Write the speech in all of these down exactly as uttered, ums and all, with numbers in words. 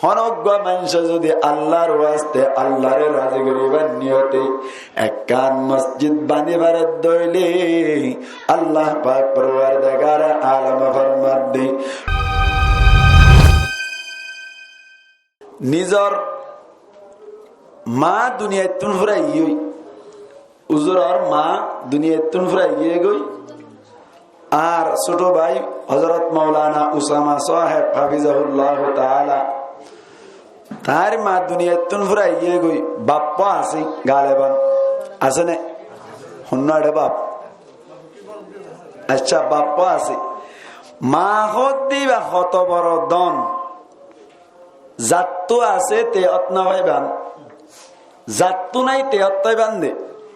Honó uggwá maincé zodi Allar waste, Allaré razi goríbar niyote ekkán mosjid bani faredde óile, Allah pak Porwardegare alome formadde, nizor maa duniyaittún fúrai giyói. Uzuror maa duniyaittún fúrai giyói. Añár sóto bái Hozorot Moulana Usama sáheb hafizahullahu taala, tañr maa duniyaittún fúrai giyói. Bafó asé, galeban asé né? Honnúa eçé baf? Accá, bafó asé. Maa hoddé íba hoto boro don. Zattú asé te ot no faiban, zattú nái te ot faiban de.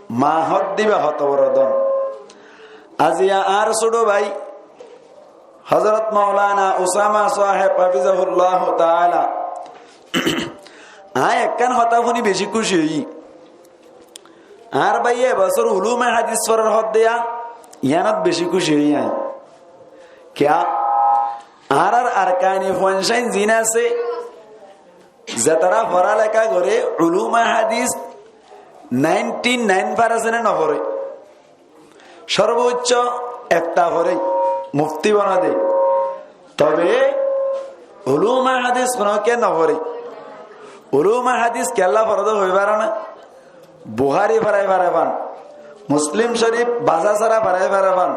Maa hoddé íba hoto boro don. Aziya añár sóto bái Hozorot Moulana Usama sáheb hafizahullahu taala, añí ekkán hotá fúni beci kúci óiyi. Añár báiye e bosór ulume hadis forar hoddé, yíanot beci kúci óiyi añí. Kiyá? Añárar Arkani fuain sáin ziín asé, zetará forá leká goré, ulume hadis nainti nain farsente no foré. Sorboccó ekta foré, muftí bone de. Tobe ulume hadis honókiye no foré. Ulume hadis kiyólla foré de hoi faro né? Buhári forai fare fán, Muslim Córif basá sára forai fare fán,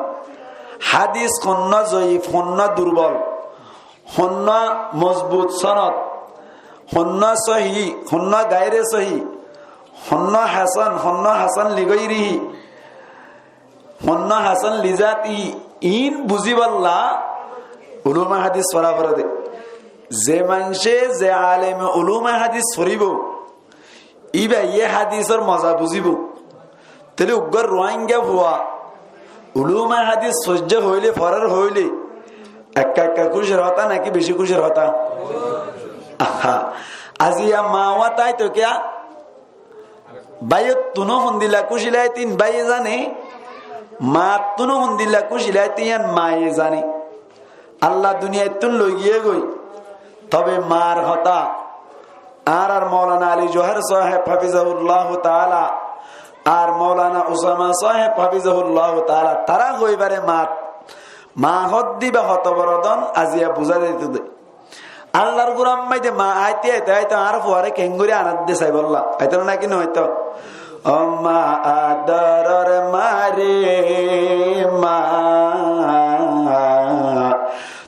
hadis honnúa zoif, honnúa durbol, honnúa mozbut sonod, honnúa sóhi, honnúa gaire sóhi, honnúa hasan, honnúa hasan ligairihi, honnúa hasan lizatihi, iín buzíbolla ulume hadis fora foré de. Ze maincé, ze aleme ulume hadis foribó, íbaye hadisor moza buzíbo. Tóile uggwá Ruáinga fua ulume hadis foijjé hoilé, forer hoilé, ekka ekka kúcir hotá náki beci kúcir hotá? Aha. Aziya maa wá táito kiyá? Báiyottúno hondilla kúci laitín báiye zane, maattúno hondilla kúci laitín yían maaye zane. Allah duniyaittún loi giyé goi. Tobe maar hotá, añárar Moulana Ali Johar sáheb hafizahullahu taala, ar Moulana Usama sáheb hafizahullahu taala, tará hoi fare maat, maa hoddé íba hoto boro don, aziya buzá zaito de. Allar guram maide maa aite aite aite añár fuare kengori anadde saibolla. Aito na náki no aito? O maa adoror maa re maa,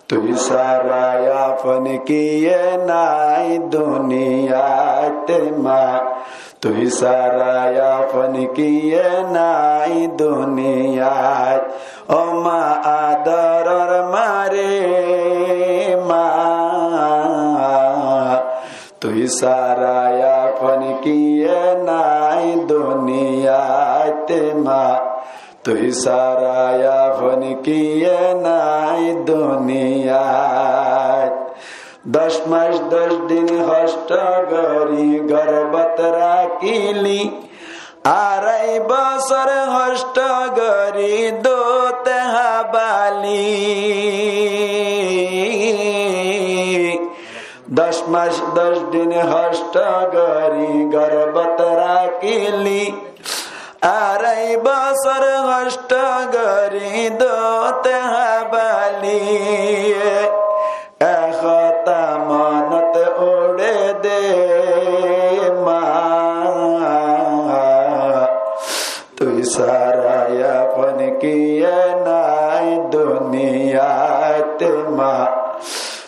tui sára afon kiye nai duniyait maa. Tui sára afon kiye nai duniyait, o maa adoror maa re maa. Tui sára afon kiye nai duniyait maa. Tui sára afon kiye nai duniyait. Doc mac doc din hoctho gori gorbot rakíli, arai bosor hoctho gori dute habali. Doc mac doc din hoctho gori gorbot rakíli, arai bosor hoctho gori dute habali. E hotá monot uçe de maa, tui sára afon kiye nai duniyait maa.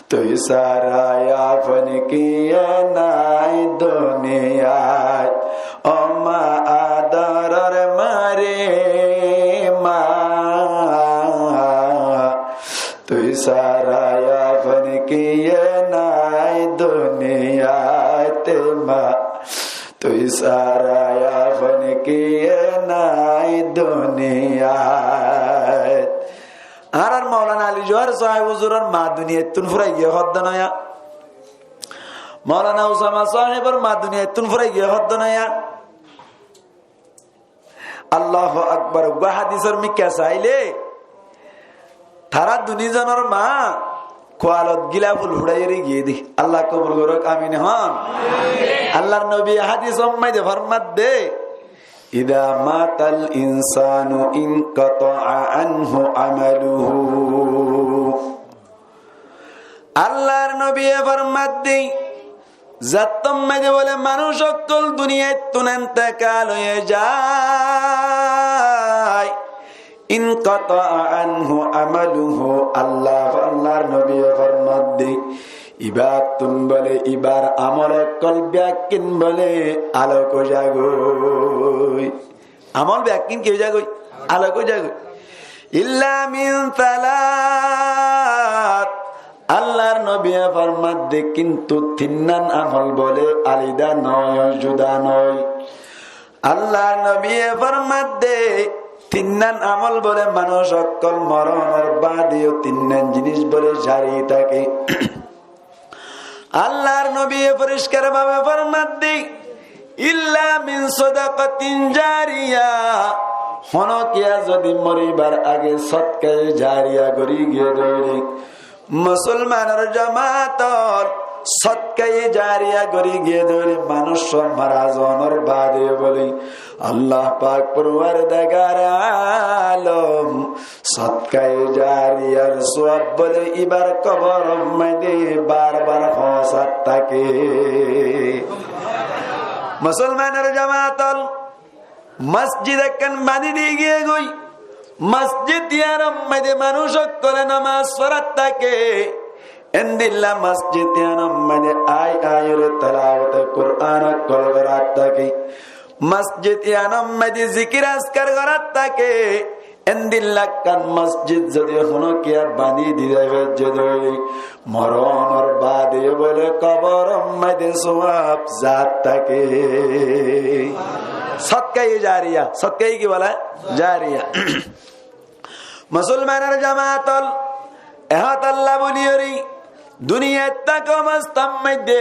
Tui sára afon kiye nai duniyait, o maa adoror maa re maa. Tui sára afon kiye nai duniyait maa. Tui sára afon kiye nai duniyait. Añárar Moulana Ali Johar sáheb uzuror maa duniyaittún fúrai giyé hoddé noya? Moulana Usama sáhebor maa duniyaittún fúrai giyé hoddé noya? Allahu Akbar. Uggwá hadisor mikká sailé, tará duni zonor maa Fualot gíla ful fuçáiyore giyé dé. Allah kobul gorók, amin hon. Allar nobiye hádisor maze formadde, "Iza matal insanu inqata'a anhu amaluhu." Allar nobiye formadde, Zattór maze bóle manúic ókkol duniyaittún entekal óiye zai, inqata'a anhu amaluhu, Allah, Allar nobiye formadde, ibáttún bóle ibár amol ókkol beggín bóle alok ói zagói. Amol beggín ki ói zagói? Alok ói zagói. Illa min salat. Allar nobiye formadde, kintu tinnán amol bóle alida no ói, juda no ói. Allar nobiye formadde, tinnán amol bóle manúic ókkol moronor baade yó tinnán jinis bóle zari táke. Allar nobiye foriskar bábe formadde, "Illa min sadaqatin jariya." Honókiya zodi moribar age sodkaye jariya gorí giyé dóile, musolmanor jamaat ol, sodkaye jariya gorí giyé dóile, manúic mara zonor baade bóle, Allah pak porwardigare alom sodkaye jariyar suwab bóle ibár koboror maze bar bar foóñsat táke. Musolmanor jamaat ol, masjid ekkán bañdí di giyé goi. Masjid iyanor maze manúic ókkole nomaz forat táke. Endilla masjid iyanor maze ai aiyóre telawate Kuran ókkol gorat táke. Masjid iyanor maze zikir askar gorat táke. Endilla ekkán masjid zodi honókiya bañdí di zai faijje dóile, moronor baade bóle koboror maze suwab zat táke. Sodkaye jariya, sodkaye ki bóle? Jariya. Musolmanor jamaat ol, ehón Allah bóli yóre, duniyait táka obostár maze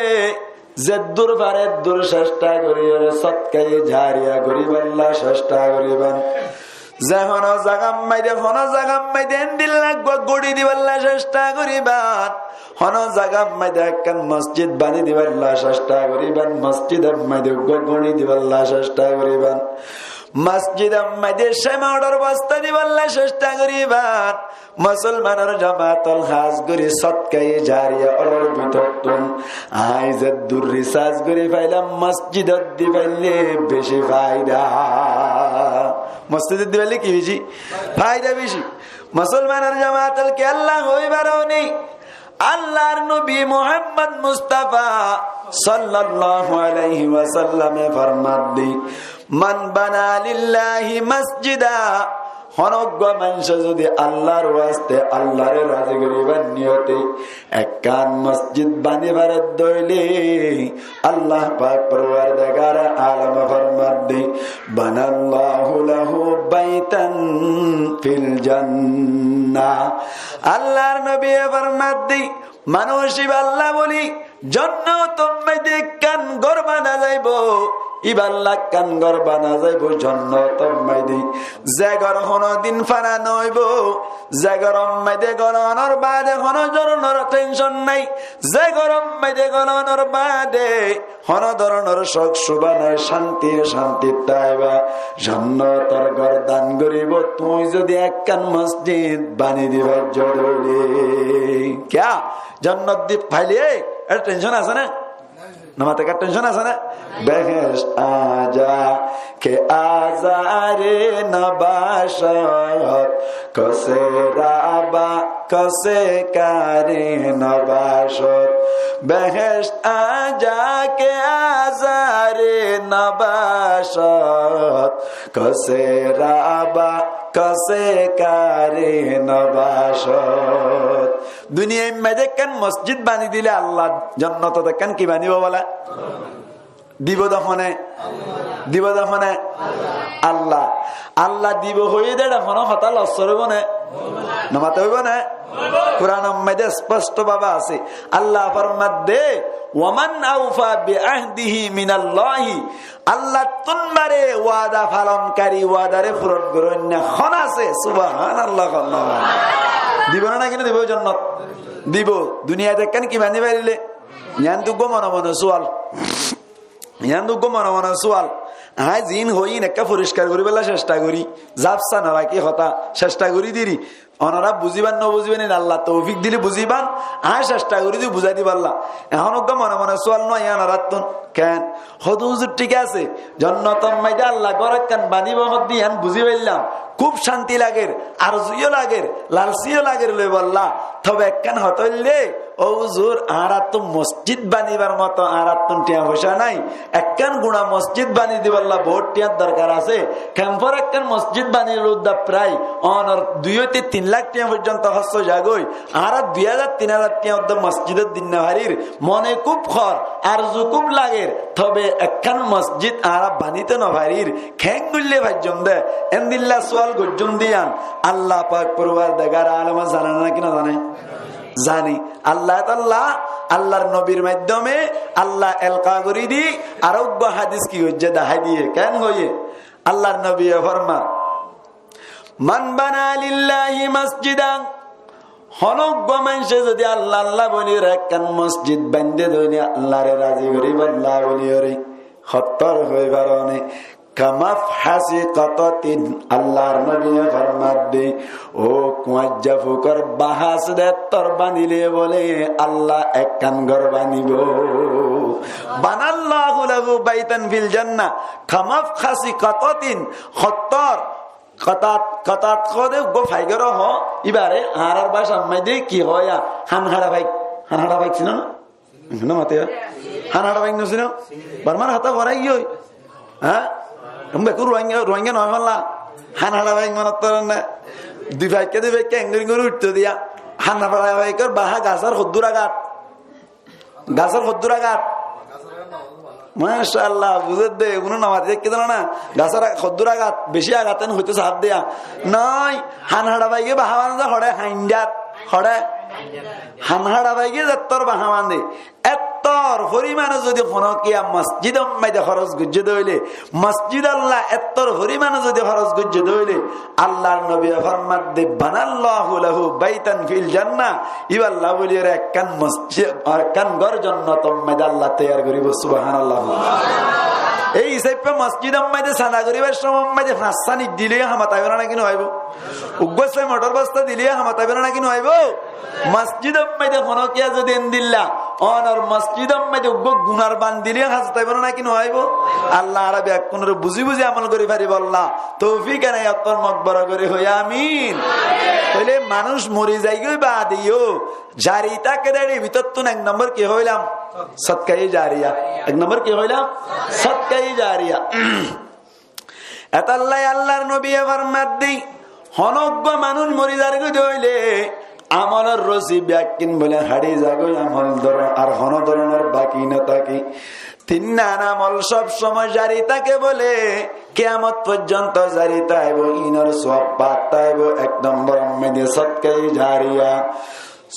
zeddur fare eddur cesta gorí yóre sodkaye jariya goríballa cesta goríban. Ze honó zagar maze, honó zagar maze endilla eggúa gori diballa cesta goríban. Honó zagar maze ekkán masjid bañdí diballa cesta goríban, masjidor maze eggúa gori diballa cesta goríban. Masjidor maze cemedor bosta diballa cesta goríban. Musolmanor jamaat ol, hás gorí sodkaye jariya ólor bútottún añí zeddur risas gorí failam, masjidot di faille beci faida. Masjidot di faille ki beci? Faida beci. Musolmanor jamaat ol, kiyólla hoibar óne? Allar nobi Muhammad Mustafa sallallahu alaihi wasallame formadde, "Man bana lillahi masjida." Honó eggúa maincé zodi Allar waste, Allare razi goríbar niyote ekkán masjid bañdí fare dóile, Allah pak porwardigare alom formadde, "Banallahu lahu baitan fil jannah." Allar nobiye formadde, manúic ibálla bóli jonnotor maze ekkán gór bana zaibo, ibálla ekkán gór bana zaibo jonnotor maze. Ze gór honódin fana no óibo, ze góror maze golonor baade honó doronor tension nai, ze góror maze golonor baade honó doronor cók cúba nai, cánti cántit táiba. Jonnotor gór dan goríbo tuñí zodi ekkán masjid bañdí di faijjo dóile. Kiyá? Jonnot di faile, e, e tension asé né? Nomate kiyá tension asé né? Behesht añjá ke azare nabashot, kose raba kose kare nabashot. Behesht añjá ke azare nabashot, kose raba kose kare nabashot. Duniyait maze ekkán masjid bañdí dile Allah jonnotot ekkán ki bañdíbo bóle? Dibo de hone? Dibo de hone? Allah. Allah dibo hoiyé de honó hotá lossor óibo né? Nomate óibo né? Kuranor maze sposto bábe asé. Allah formadde, "Wa man awfa bi ahdihi minallahi." Allattún bare wada falonkari, wadare furon goróinna hon asé? Subhanallah, Allah. Dibo né naki no dibo jonnot? Dibo, duniyait ekkán ki bani farile? Yián to uggwá mone mone sual. Yián to uggwá mone mone sual. Añí ziín hoiyí ekká foriskar goríbolla cesta gorí. Zafsa no rakí hotá, cesta gorí diri. Onorá buziban no buziban, in Allah toufik dile buziban. Añí cesta gorí di buzái dibolla. Ehón uggwá mone mone sual no aiyé onoráttun. Ken? Hoó de huzur, thík asé, jonnotor maze Allah gór ekkán banibo hoó de yián buzí faillám, kúb cánti lager, arzu yó lager, lalsi yó lager loibolla. Tobe ekkán hotá óilde, ó huzur, añárattú mosjid banibar moto añárattú thiañ foicá nái. Ekkán guñá mosjid bani dibolla bout thiañr dorkar asé. Kemfor ekkán mosjid bani lodda prai onor dui óite tin lak thiañ foijjonto hóros ói zagói. Añára dui házar tin házar thiañ uddá mosjidot di no farir. Mone kúb hoór, arzu kúb lager, tobe ekkán mosjid añára banito no farir, keén goille faijjum de? Endilla sual goijjum de yián Allah pak porwardegar alome zane né náki no zane? Zane. Allah tala Allar nobir maiddome Allah elka gorí di, ar uggwá hadis ki goijjé dahái diyé, keén hoiyé? Allar nobiye formar, "Man bana lillahi masjidan", honó uggwá maincé zodi Allah Allah bóli ekkán mosjid baindé de óile Allare razi goríbolla bóli, "Hottór hoi faron né?" "Kamafhasi qatatin", Allar nobiye formar de, "Ó kuañjja fukor baha asé de ettór banile bóle Allah ekkán gór banibo." "Banallahu lahu baitan fil jannah kamafhasi qatatin", hottór Katat, katat hoó de uggwá faigor hoó, ibare añárar bácar maze ki hoó ya? Hanhaça faik, hanhaça faik sino na? Sino mate ya? Hanhaça faik no sino? Bormar hotá horai giyói. Há? Tum bekkún Ruáingga, Ruáingga no hoólla. Hanhaça faik monot toron na? Dui faikka, dui faikka engori engori uithto diya. Hanhaça faikor baha gasor hoddúr agat. Gasor hoddúr agat? Macállah, buzé de, eguno no mati táikka de no na. Gasor hoddúr agat, beci agat en hoitó saá de ya. Noi, hanhaça faige baha bande hoçé, haindát, hoçé. Hanhaça faige zettór baha bande. Ettór forimane zodi honókiya mosjidor maze horos goijjé de óile, mosjidolla ettór forimane zodi horos goijjé de óile, Allar nobiye formar de, "Banallahu lahu baitan fil jannah", iballa bóli ekkán mosjid, ekkán gór jonnotor maze Allah toiyar goríbo, subhanallah. Ei hísafe mosjidor maze sada goríbar somot maze fañs sanit dile hamot aibo na náki no aibo? Uggwá sementor bosta dile hamot aibo na náki no aibo? Mosjidor maze honókiya zodi endilla, onor mosjidor maze uggwá gunar ban dile hamot aibo na náki no aibo? Allah añára bekkúnore buzi buzi amol gorí faribolla toufik enayot formok, boro gorí hoi amin. Tóile manúc mori zaigói baade yó zari táke de, er bútottu ek nombor ki hoilam? Sodkaye jariya. Ek nombor ki hoilam? Sodkaye jariya. Etolla Allar nobiye formar de, honó uggwá manúc mori zargói de óile, amolor rosi bekkún bóle haçi zagói, amol dor-, ar honó doronor baki no táke. Tinnán amol sob somoi zari táke bóle, kiyamot foijjonto zari táibo, inor suab fai táibo. Ek nombor maze sodkaye jariya.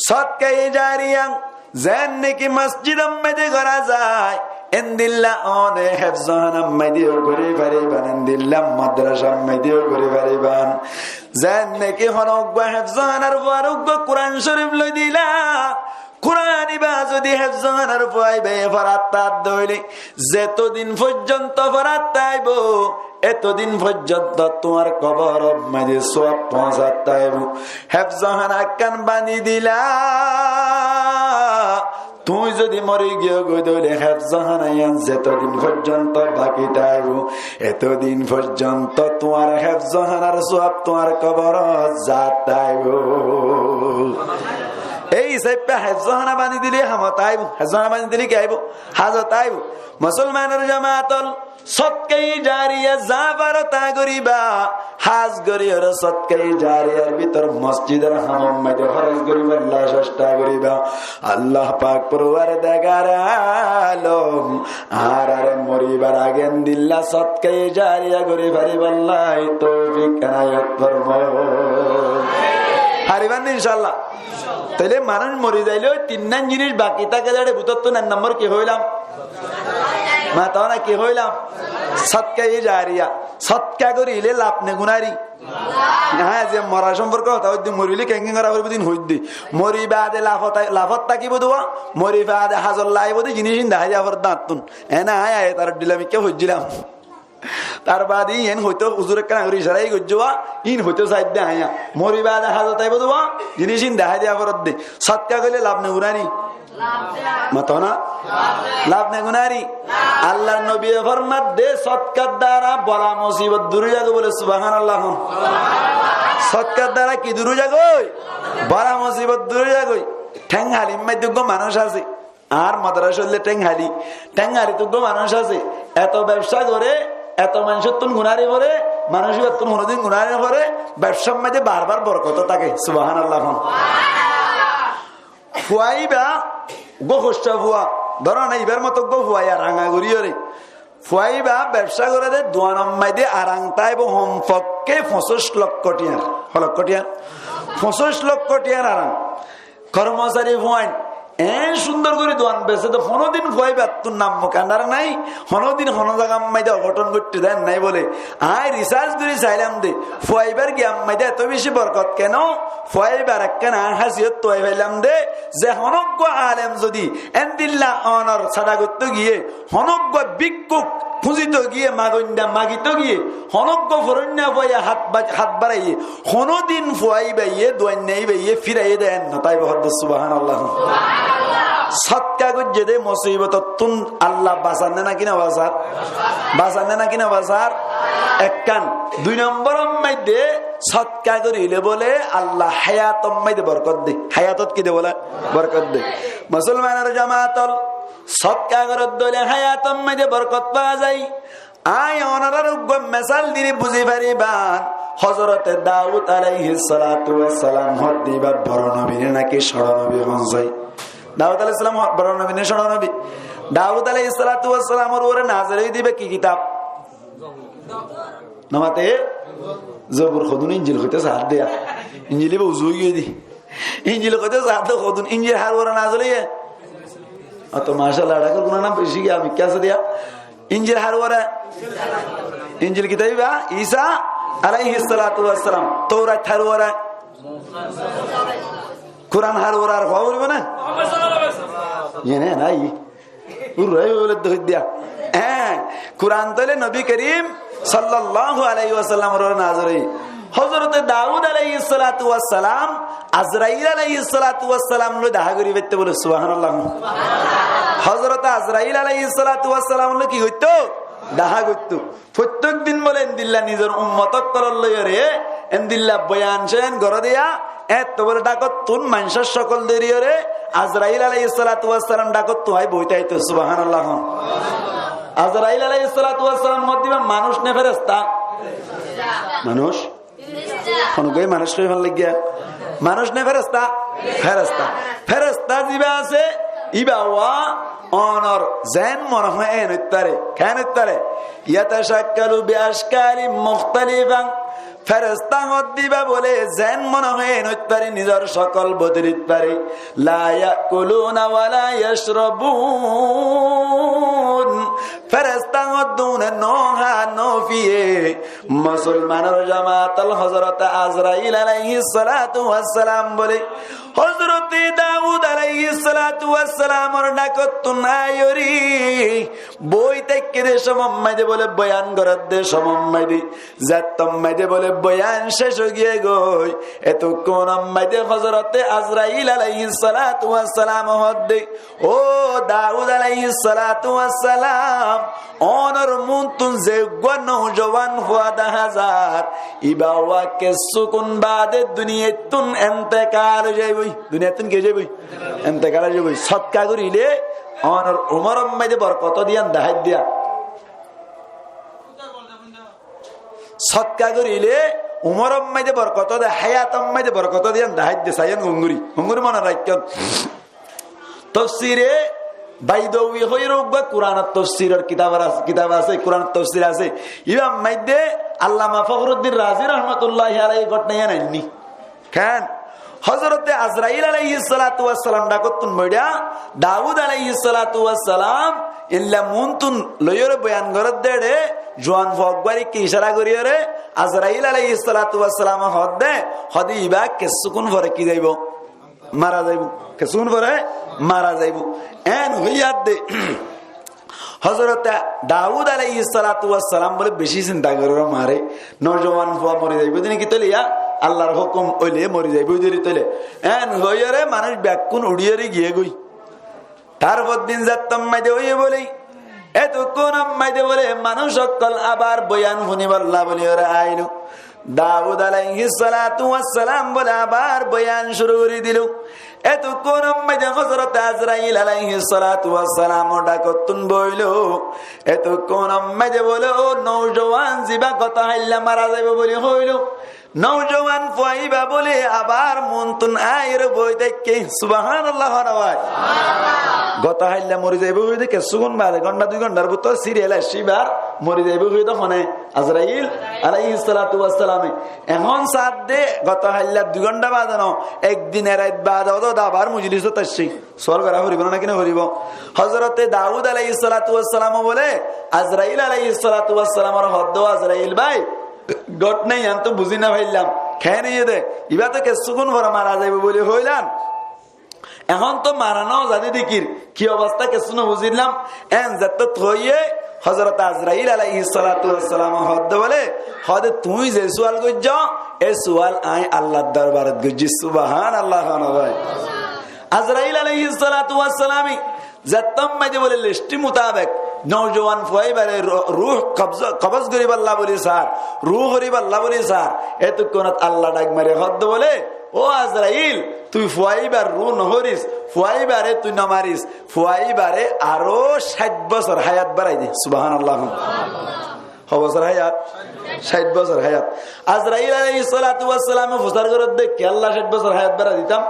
Sodkaye jariya, zeén niki mosjidor maze gora zai, endilla one hefzohanar maze yó gori fariban, endilla madrasar maze yó gori fariban. Zeén niki honó uggwá hefzohanar fuare uggwá Kuran Corif loi dila, Kuran iba zodi hefzohanar fua iba forat táke de óile, zetodin foijjonto forat táibo, etodin foijjonto tuáñr koboror maze suab foóñsat táibo. Hefzohana ekkán bani dila, tuñí zodi mori giyói de óile hefzohana yián zetodin foijjonto baki táibo, etodin foijjonto tuáñr hefzohanar suab tuáñr koborot zat táibo. Ei hísafe hefzohana bani dile hamot aibo, hefzohana bani dile ki aibo? Hazot aibo. Musolmanor jamaat ol, sodkaye jariya za faro ta goriba, hás gori ore sodkaye jariyar bútore mosjidor hamor maze horos goribolla cesta goriba. Allah pak porwardegar alom añárare moribar age endilla sodkaye jariya gori faribolla toufik enayot formok. Fariban ni inshallah? Tóile manúc mori zaile ói tinnán jinis baki táke de, er bútottu ek nombor ki hoilam? Mató na, ki hoilam? Sodkaye jariya. Sodka gorile laf ne gún ari? Aññí aijja mora cómporke hotá hoiddé, morile keén keén gorá foribó de ín hoiddé. Mori baade lafot, lafot tákibo de uwá, mori baade házot laibo de, ziníc ín dahái diya foribó de añáttun. Ene aññí aiyé tar dhíla mikká foijjílam. Tar baade ín hoitó, huzure ekkán añgulor icára goijjé uwá, ín hoitó saidde aññí. Mori baade házot aibo de uwá, ziníc ín dahái diya foribó de. Sótka goille laf né guná ni? Mato na? Laf né guná ni? Allar nobiye formadde sótkar duara bala musibot duri zagói bóle, subhánallah. Sótkar duara ki duri zagói? Bala musibot duri zagói. Théng hálir maidde uggwá manúic asé. Añár modarasá óilde Théng háli. Théng hálit uggwá manúic asé. Eto bebsá goré, eto maincóttun gunári foré, manúic íbattun honódin gunári foré, bebsár maidde barbar borkot táke. Subhánallah. Fua íba, uggwá hoccá fua, dóro na, íbar moto uggwá fua, yá ranga gorí yóre. Fua íba bebsá goré de, duanor maidé arang táibo homfokké foñsíc lokko thiyar. Ho lokko thiyar? Foñsíc lokko thiyar arang. Kormosari fuain eén cúndor gorí duan besé de, honódin fua íbattú nam mukandar nái, honódin honó zagar maidé ogothón goittó de nái bóle. Aññí risarc gorí sailám de, fua íbar giyan maidé eto beci borkot keno, fua íbar ekkán aññí hásiyot tuwai failám de, ze honóggua alem zodi endilla onor sada goittó giyé, honóggua bíkkuk fúzito giyé, magoinda magito giyé, honóggua foróinna fuaye hát ba-, hát baraiyé, honódin fua íbaye, duainna íbaye firaiyé de en no táibo, hoddé subhánallah. Sótka goijjé de musibotottún Allah basanné náki no basar? Basanné náki no basar? Ekkán. Dui nombor maidé sótka goríle bóle Allah háyator maidé borkot de. Háyatot ki de bóle? Borkot de. Musolmanor jamaat ol, sótka goródde óile háyator maidé borkot faa zai. Aññí onoráre uggwá mesal dile buzí faribán. Hozorote Daud aláihis salatu wassalam hoddé íba boro nobi né náki cóço nobi, hon sai? Daud aláihis salam ho-, boro nobi né cóço nobi? Daud aláihis salatu wassalamor uore nazil óiye de íba ki kitab? No mate? Zobur hodún, Injil hoité saádde. Injil íba uzu óiye de. Injil hoité saádde hodún. Injil hár uore nazil óiye? Ó to macállah, Dhakar guna nam beci giya, mikká asé diya. Injil hár uore? Injil kitab íba Isa aláihis salatu wassalam. Tourat hár uore? Kuran hár uore, ar hoó foribo na? Iyén nái. Urrai bóle de hoiddiya. Eé, Kuran tóile Nobi Kerim sallallahu alaihi wasallamor uore nazil óiye. Hozorote Daud aláihis salatu wassalam Azrail aláihis salatu wassalam loi dahá gorí faitto bóle, subhánallah. Hozorote Azrail aláihis salatu wassalam loi ki goittó? Dahá goittó. Fottek din bóle endilla nizor ummot ókkolor loiyóre endilla boyan coyan goré diya, etto bóle dhákottún maincór cókol dóriyóre Azrail aláihis salatu wassalam dhákottún aái boói táito, subhánallah. Azrail aláihis salatu wassalam hoddé íba manúic né feresta? Manúic. Honó goi manúic hoi fán laiggé? Manúic né feresta? Feresta. Feresta ziba asé, íba uwá onor zeén mone hoó eén óit fare. Keén óit fare? Yatashakkalu bi ashkalin mukhtalifa. Feresta hoddé íba bóle zeén mone hoó eén óit fare, nizor cókol bodolít fare. La yakuluna wa la yashrabun. Feresta hoddé uné no há, no fiyé. Musolmanor jamaat ol, Hozorote Azrail aláihis salatu wassalam bóle, Hozorote Daud aláihis salatu wassalamor dhákottún aiyóre boói táikke de cómot maidé bóle boyan gorédde cómot maidé, zettót maidé bóle boyan céc ói giyé goi, etukkúnot maidé Hozorote Azrail aláihis salatu wassalam hoddé, ó Daud aláihis salatu wassalam, onor muúntu ze uggwá noujuwan fua dahá zar, íba uwá kessúkun baade duniyaittún entekal ói zaiboi. Duniyaittún ki ói zaiboi? Entekal ói zaiboi. Sótka goríle onor umorot maidé borkot ó de yían daháidde. Sótka goríle umorot maidé borkot ó de, háyatot maidé borkot ó de yían daháidde. Saiyón hongóri, hongóri mone raikkón. Tofsire Baidawi hoiyóre uggwá Kuranor tofsiror kitab as-, kitab asé, Kuranor tofsir asé. Íbar maidé Allama Fokhruddin Razi rahmatullahi alaihi gótna yían ainní. Keén? Hozorote Azrail alaihissalatu wassalam dhakottún boiçá, Daud alaihissalatu wassalam illa muúntun loiyóre boyan gorédde, juan fua uggúare ki icára goríyore, Azrail alaihissalatu wassalam hoódde, hoóde ibá kessúkun fore ki zaibou? Mara zaibou. Kessúkun fore mara zaibou. Eén hoiyadde Hozorote Daud alaihissalatu wassalam bóle beci sinta gorér, mare, nojuwan fua mori zaibou de né ki tóliya, Allar hókum óile mori zaibou de tóliya. Eén hoiyóre manúic bekkún uçíyore giyé goi. Tarfor din zettó maide óiye bóle, etukkún maide bóle manúic ókkol abar boyan fúnibolla bóliyoré ailó. Daud alaihissalatu wassalam bóle abar boyan cúru gorí dilo. Etukkún maide Hozorote Azrail alaihissalatu wassalam dhakottún boiló. Etukkún maide bóle, ó noujuwan, zibá goto hailla mara zaibou bóli hoiló, noujuwan fua ibá bóle abar muúntun aiyóre boi táikke. Subhanallah, hone bái? Goto hailla mori zaibou hoiyé de kessúkun bade, gónta dui góntar bútore siriyal aiccé, ibár mori zaibou hoiyé de hone? Azrail alaihissalatu wassalame. Ehón saádde goto hailla dui gónta bade no, ek din e rait bade ódde abar mojlisot aiccé. Sual gorá foribó né, náki noforibó? Hozorote Daud alaihissalatu wassalame bóle Azrail alaihissalatu wassalamore hoódde, ó Azrail bái, gótna yián to buzí nofaillám. Keén óiye de? Ibá to kessúkun fore mara zaibou bóli hoilán. Ehón to mara nozade dekír, ki obosta kessú nobuzílam. Eén zettót hoiyé, Hozorote Azrail alaihissalatu wassalame hoódde bóle, hoóde tuñí ze sual goijjó, e sual añí Allar dorbarot goijjí. Subhanallah, hone bái? Azrail alaihissalatu wassalame zettó maide bóle lesti mutabek noujuwan fua ibáre ru-, ruh kobza, kobos goríbolla bóli saár, ruh goríbolla bóli saár, etukkunot Alla dhak mari hoódde bóle, ó Azrail, tui fua ibár ruh nohoris, fua ibáre tui nomaris, fua ibáre aró cáit bosór háyat barai de. Subhanallah. Hó bosór háyat? Cáit bosór háyat. Azrail alaihissalatu wassalame fusár gorédde, kiyólla cáit bosór háyat barai ditam?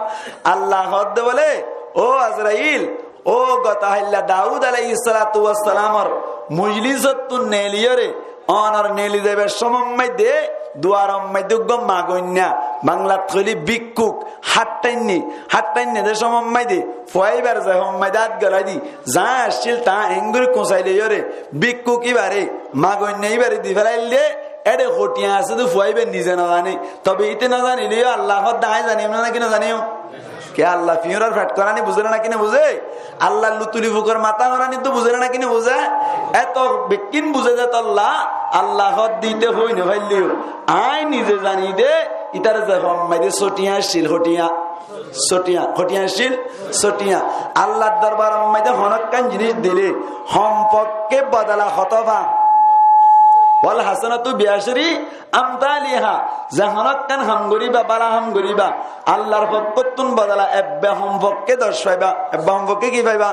Alla hoódde bóle, ó Azrail, ó goto hailla Daud alaihissalatu wassalamor mojlisottún neeliyóre, onor neeli zaibar cómot maide, duarot maide uggúa magoinna, Banglat hoilé bíkkuk, háttainne, háttainne de cómot maide, fua ibár ze hom maide át golai di, za accíl ta engori kuñsai loiyóre, bíkkuk ibáre, magoinna ibáre di félail de, éçe hotiya asé de fua ibá nize nozane. Tobe íte nozanileyó Alla hoódde añí zanim né náki nozanim? Ke Alla fiñúrar feth koráni buzé né náki nobuzé? Allar lutuli fukor matá horáni to buzé né náki nobuzé? Eto bekkín buzé de tolla, Alla hoódde íte hoi nofailleyó, añí nize zani de, ítar ze hom maide sotiya accíl, hotiya. Sotiya, hotiya accíl, sotiya. Allar dorbaror maide honókkan jinis dile, hom fokke bodola hotó fa? Wal hasanatu bi ashri amtaliha. Ze honókkan ham goríba, bála ham goríba, Allar fokkottún bodola ebbe hom fokke doc faiba. Ebbe hom fokke ki faiba?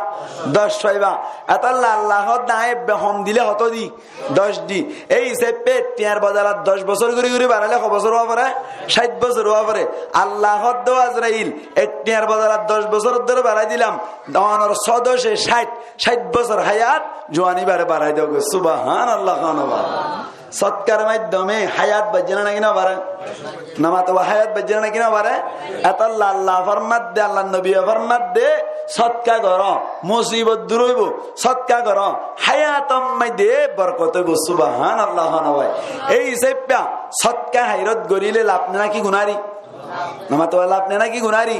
Doc faiba. Etolla Alla hoódde añí ebbe hom dile hotó di? Doc di. Ei hísafe ek tiañr bodola doc bosór gorí gorí baraile hó bosór ówa fore? Cáit bosór ówa fore. Alla hoódde, ó Azrail, ek tiañr bodola doc bosór dóri barai dilam. Onor só doce cáit, cáit bosór háyat, juani ibáre barai dogói. Subhanallah, hone bái? Sótkar maiddome háyat baijjé né náki nobare? Nomato, háyat baijjé né náki nobare? Etolla Alla formadde, Allar nobiye formadde, sótka goró, musibot dur óibo, sótka goró, háyator maide borkot óibo. Subhanallah, hone bái? Ei hísafe sótka háirat goríle laf né náki gunári? Nomato, laf né náki gunári?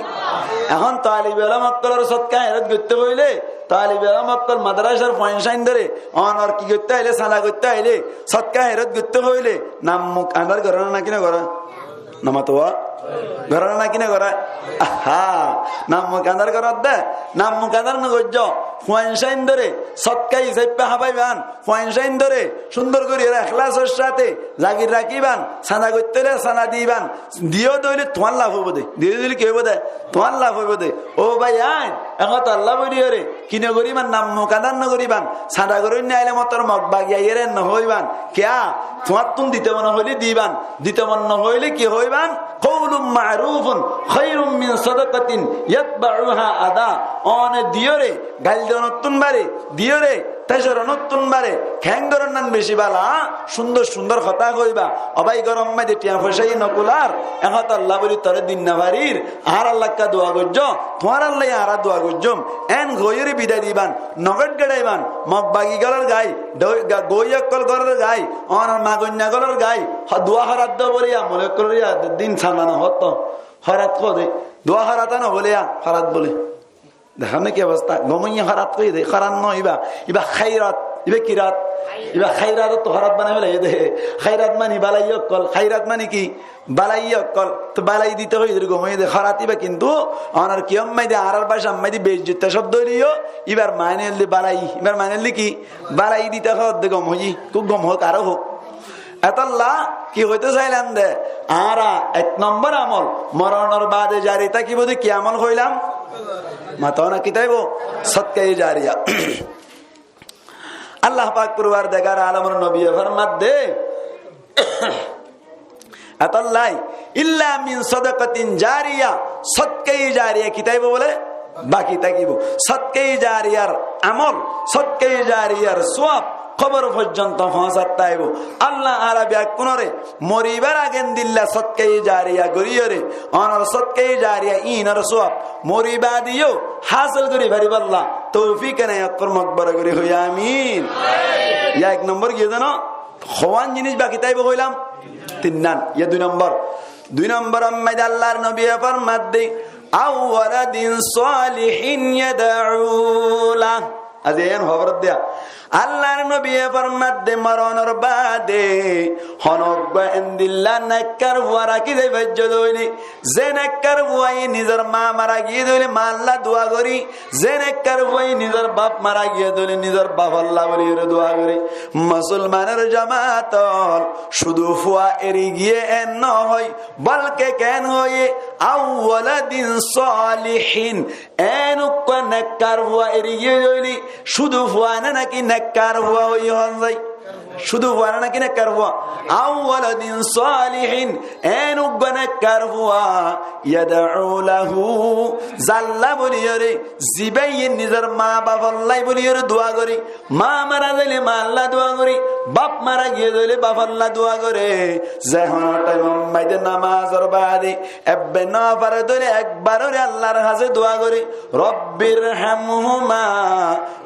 Ehón talibe elóm ókkolor sótka háirat goitté hoilé, talibe elóm ókkol madrasar fuain sáindore, onor ki goitté ailé, sanda goitté ailé, sótka háirat goitté hoilé, nam muk andár goré né náki nogoré? Nomato, goré né náki nogoré? Aha, nam muk andár gorédde, nam muk andár nogoijjó. Fuain sáindore sótka hísafe hábaiban, fuain sáindore cúndor gorí eklasor sáte zagir rakíban, sanda goitté óile sanda diban, diyó de óile tuáñr laf óibo de, diyó de óile ki óibo de? Tuáñr laf óibo de. Ó bái ain, ehón to Alla bóliyoré ki nogoríban? Nam muk andár nogoríban. Sanda goróinna aile motor mok bagi aiyére nohoiban. Kiyá? Tuáñttún dito mone hoilé diban, dito mone nohoilé ki hoiban? Qawlun ma'rufun khayrun min sadaqatin yatba'uha adha. One diyóre, gail donottún bare diyóre, Te coronóttun bare, keéngorónnan beci bála, cúndor cúndor hotá hoibá. Ó bái, góror maze tiañ foicá yí nokular, e hotá olla bóli toré din nofarir, añárar lakka dua goijjó, tuáñrar lai añára dua goijjóm. Eén hoiyóre bidai diban, nogot geçaiban, mog bagi gólor gái, doi-, ga-, goi ókkol gólor gái, onor magoinna gólor gái, ho-, dua horat dó bóliya, mole ókkolor ya, din sanda nohótto, horat hoó de, dua horat nohoileya, horat bóle. Dekón né ki obosta? Gom óiye horat hoiyé de, horat no iba, iba háirat, iba ki rat? Iba háirat, to horat banai félaiye de. Háirat mani bálai ókkol, háirat mani ki? Bálai ókkol. To bálai dito hoiyé de, gom óiye de, horat iba kintu onor kiyór maze de, añárar bácar maze de beijjoti cóbdo óileyo, ibar mani óilde bálai, ibar mani óilde ki? Bálai dito hoó de gom óiye, kúb gom hoók, aró hoók. Etolla ki hoitó sailam de, añára ek nombor amol, moronor baade jari tákibo de ki amol hoilam? Mato na, ki tákibo? Sodkaye jariya. Allah pak Forwardigare alomor nobiye formar de, etolla, illa min sadaqatin jariya, sodkaye jariya ki tákibo bóle? Baki tákibo. Sodkaye jariyar amol, sodkaye jariyar suwab kóbor foijjonto foóñsat táibo. Allah añára beggúnore moribar age endilla sodkaye jariya goríyore, onor sodkaye jariya inor suwab moriba diyo hásil gorí faribálla toufik enayot formok, boro gorí hoiyé amin. Yá ek nombor giyé de no, hoón jinis baki táibo hoilam? Tinnan. Yá dui nombor. Dui nombor maze Allar nobiye formar de, aw waladin salihin yad'u lah. Aijja yián hóbor diya. Allar nobiye formar de, moronor baade honóggua endilla nekkar fua rakí zai faijjó de óile, ze nekkar fuaye nizor ma mara giyé de óile malla dua gorí, ze nekkar fuaye nizor baf mara giyé de óile nizor bafolla bóliyore dua gorí. Musolmanor jamaat ol, cúdu fua eri giyé en no hoói, bolke keén hoiyé, aw waladin salihin, en uggua nekkar fua eri giyé de óile, cúdu fua ne náki nekkar fua hoiyé hoón zai? Cúdu fua ne náki nekkar fua? Aw waladin salihin, en uggua nekkar fua, yad'u lahu, zalla bóliyore, zibáye nizor ma bafolla bóliyore dua gorí, ma mara zaile malla dua gorí, baf mara giyé de óile bafolla dua goré, ze honó thaimor maze de namazor baade ebbe no fare de óile ekbarore Allar hañsé dua goré, Rabbirhamhuma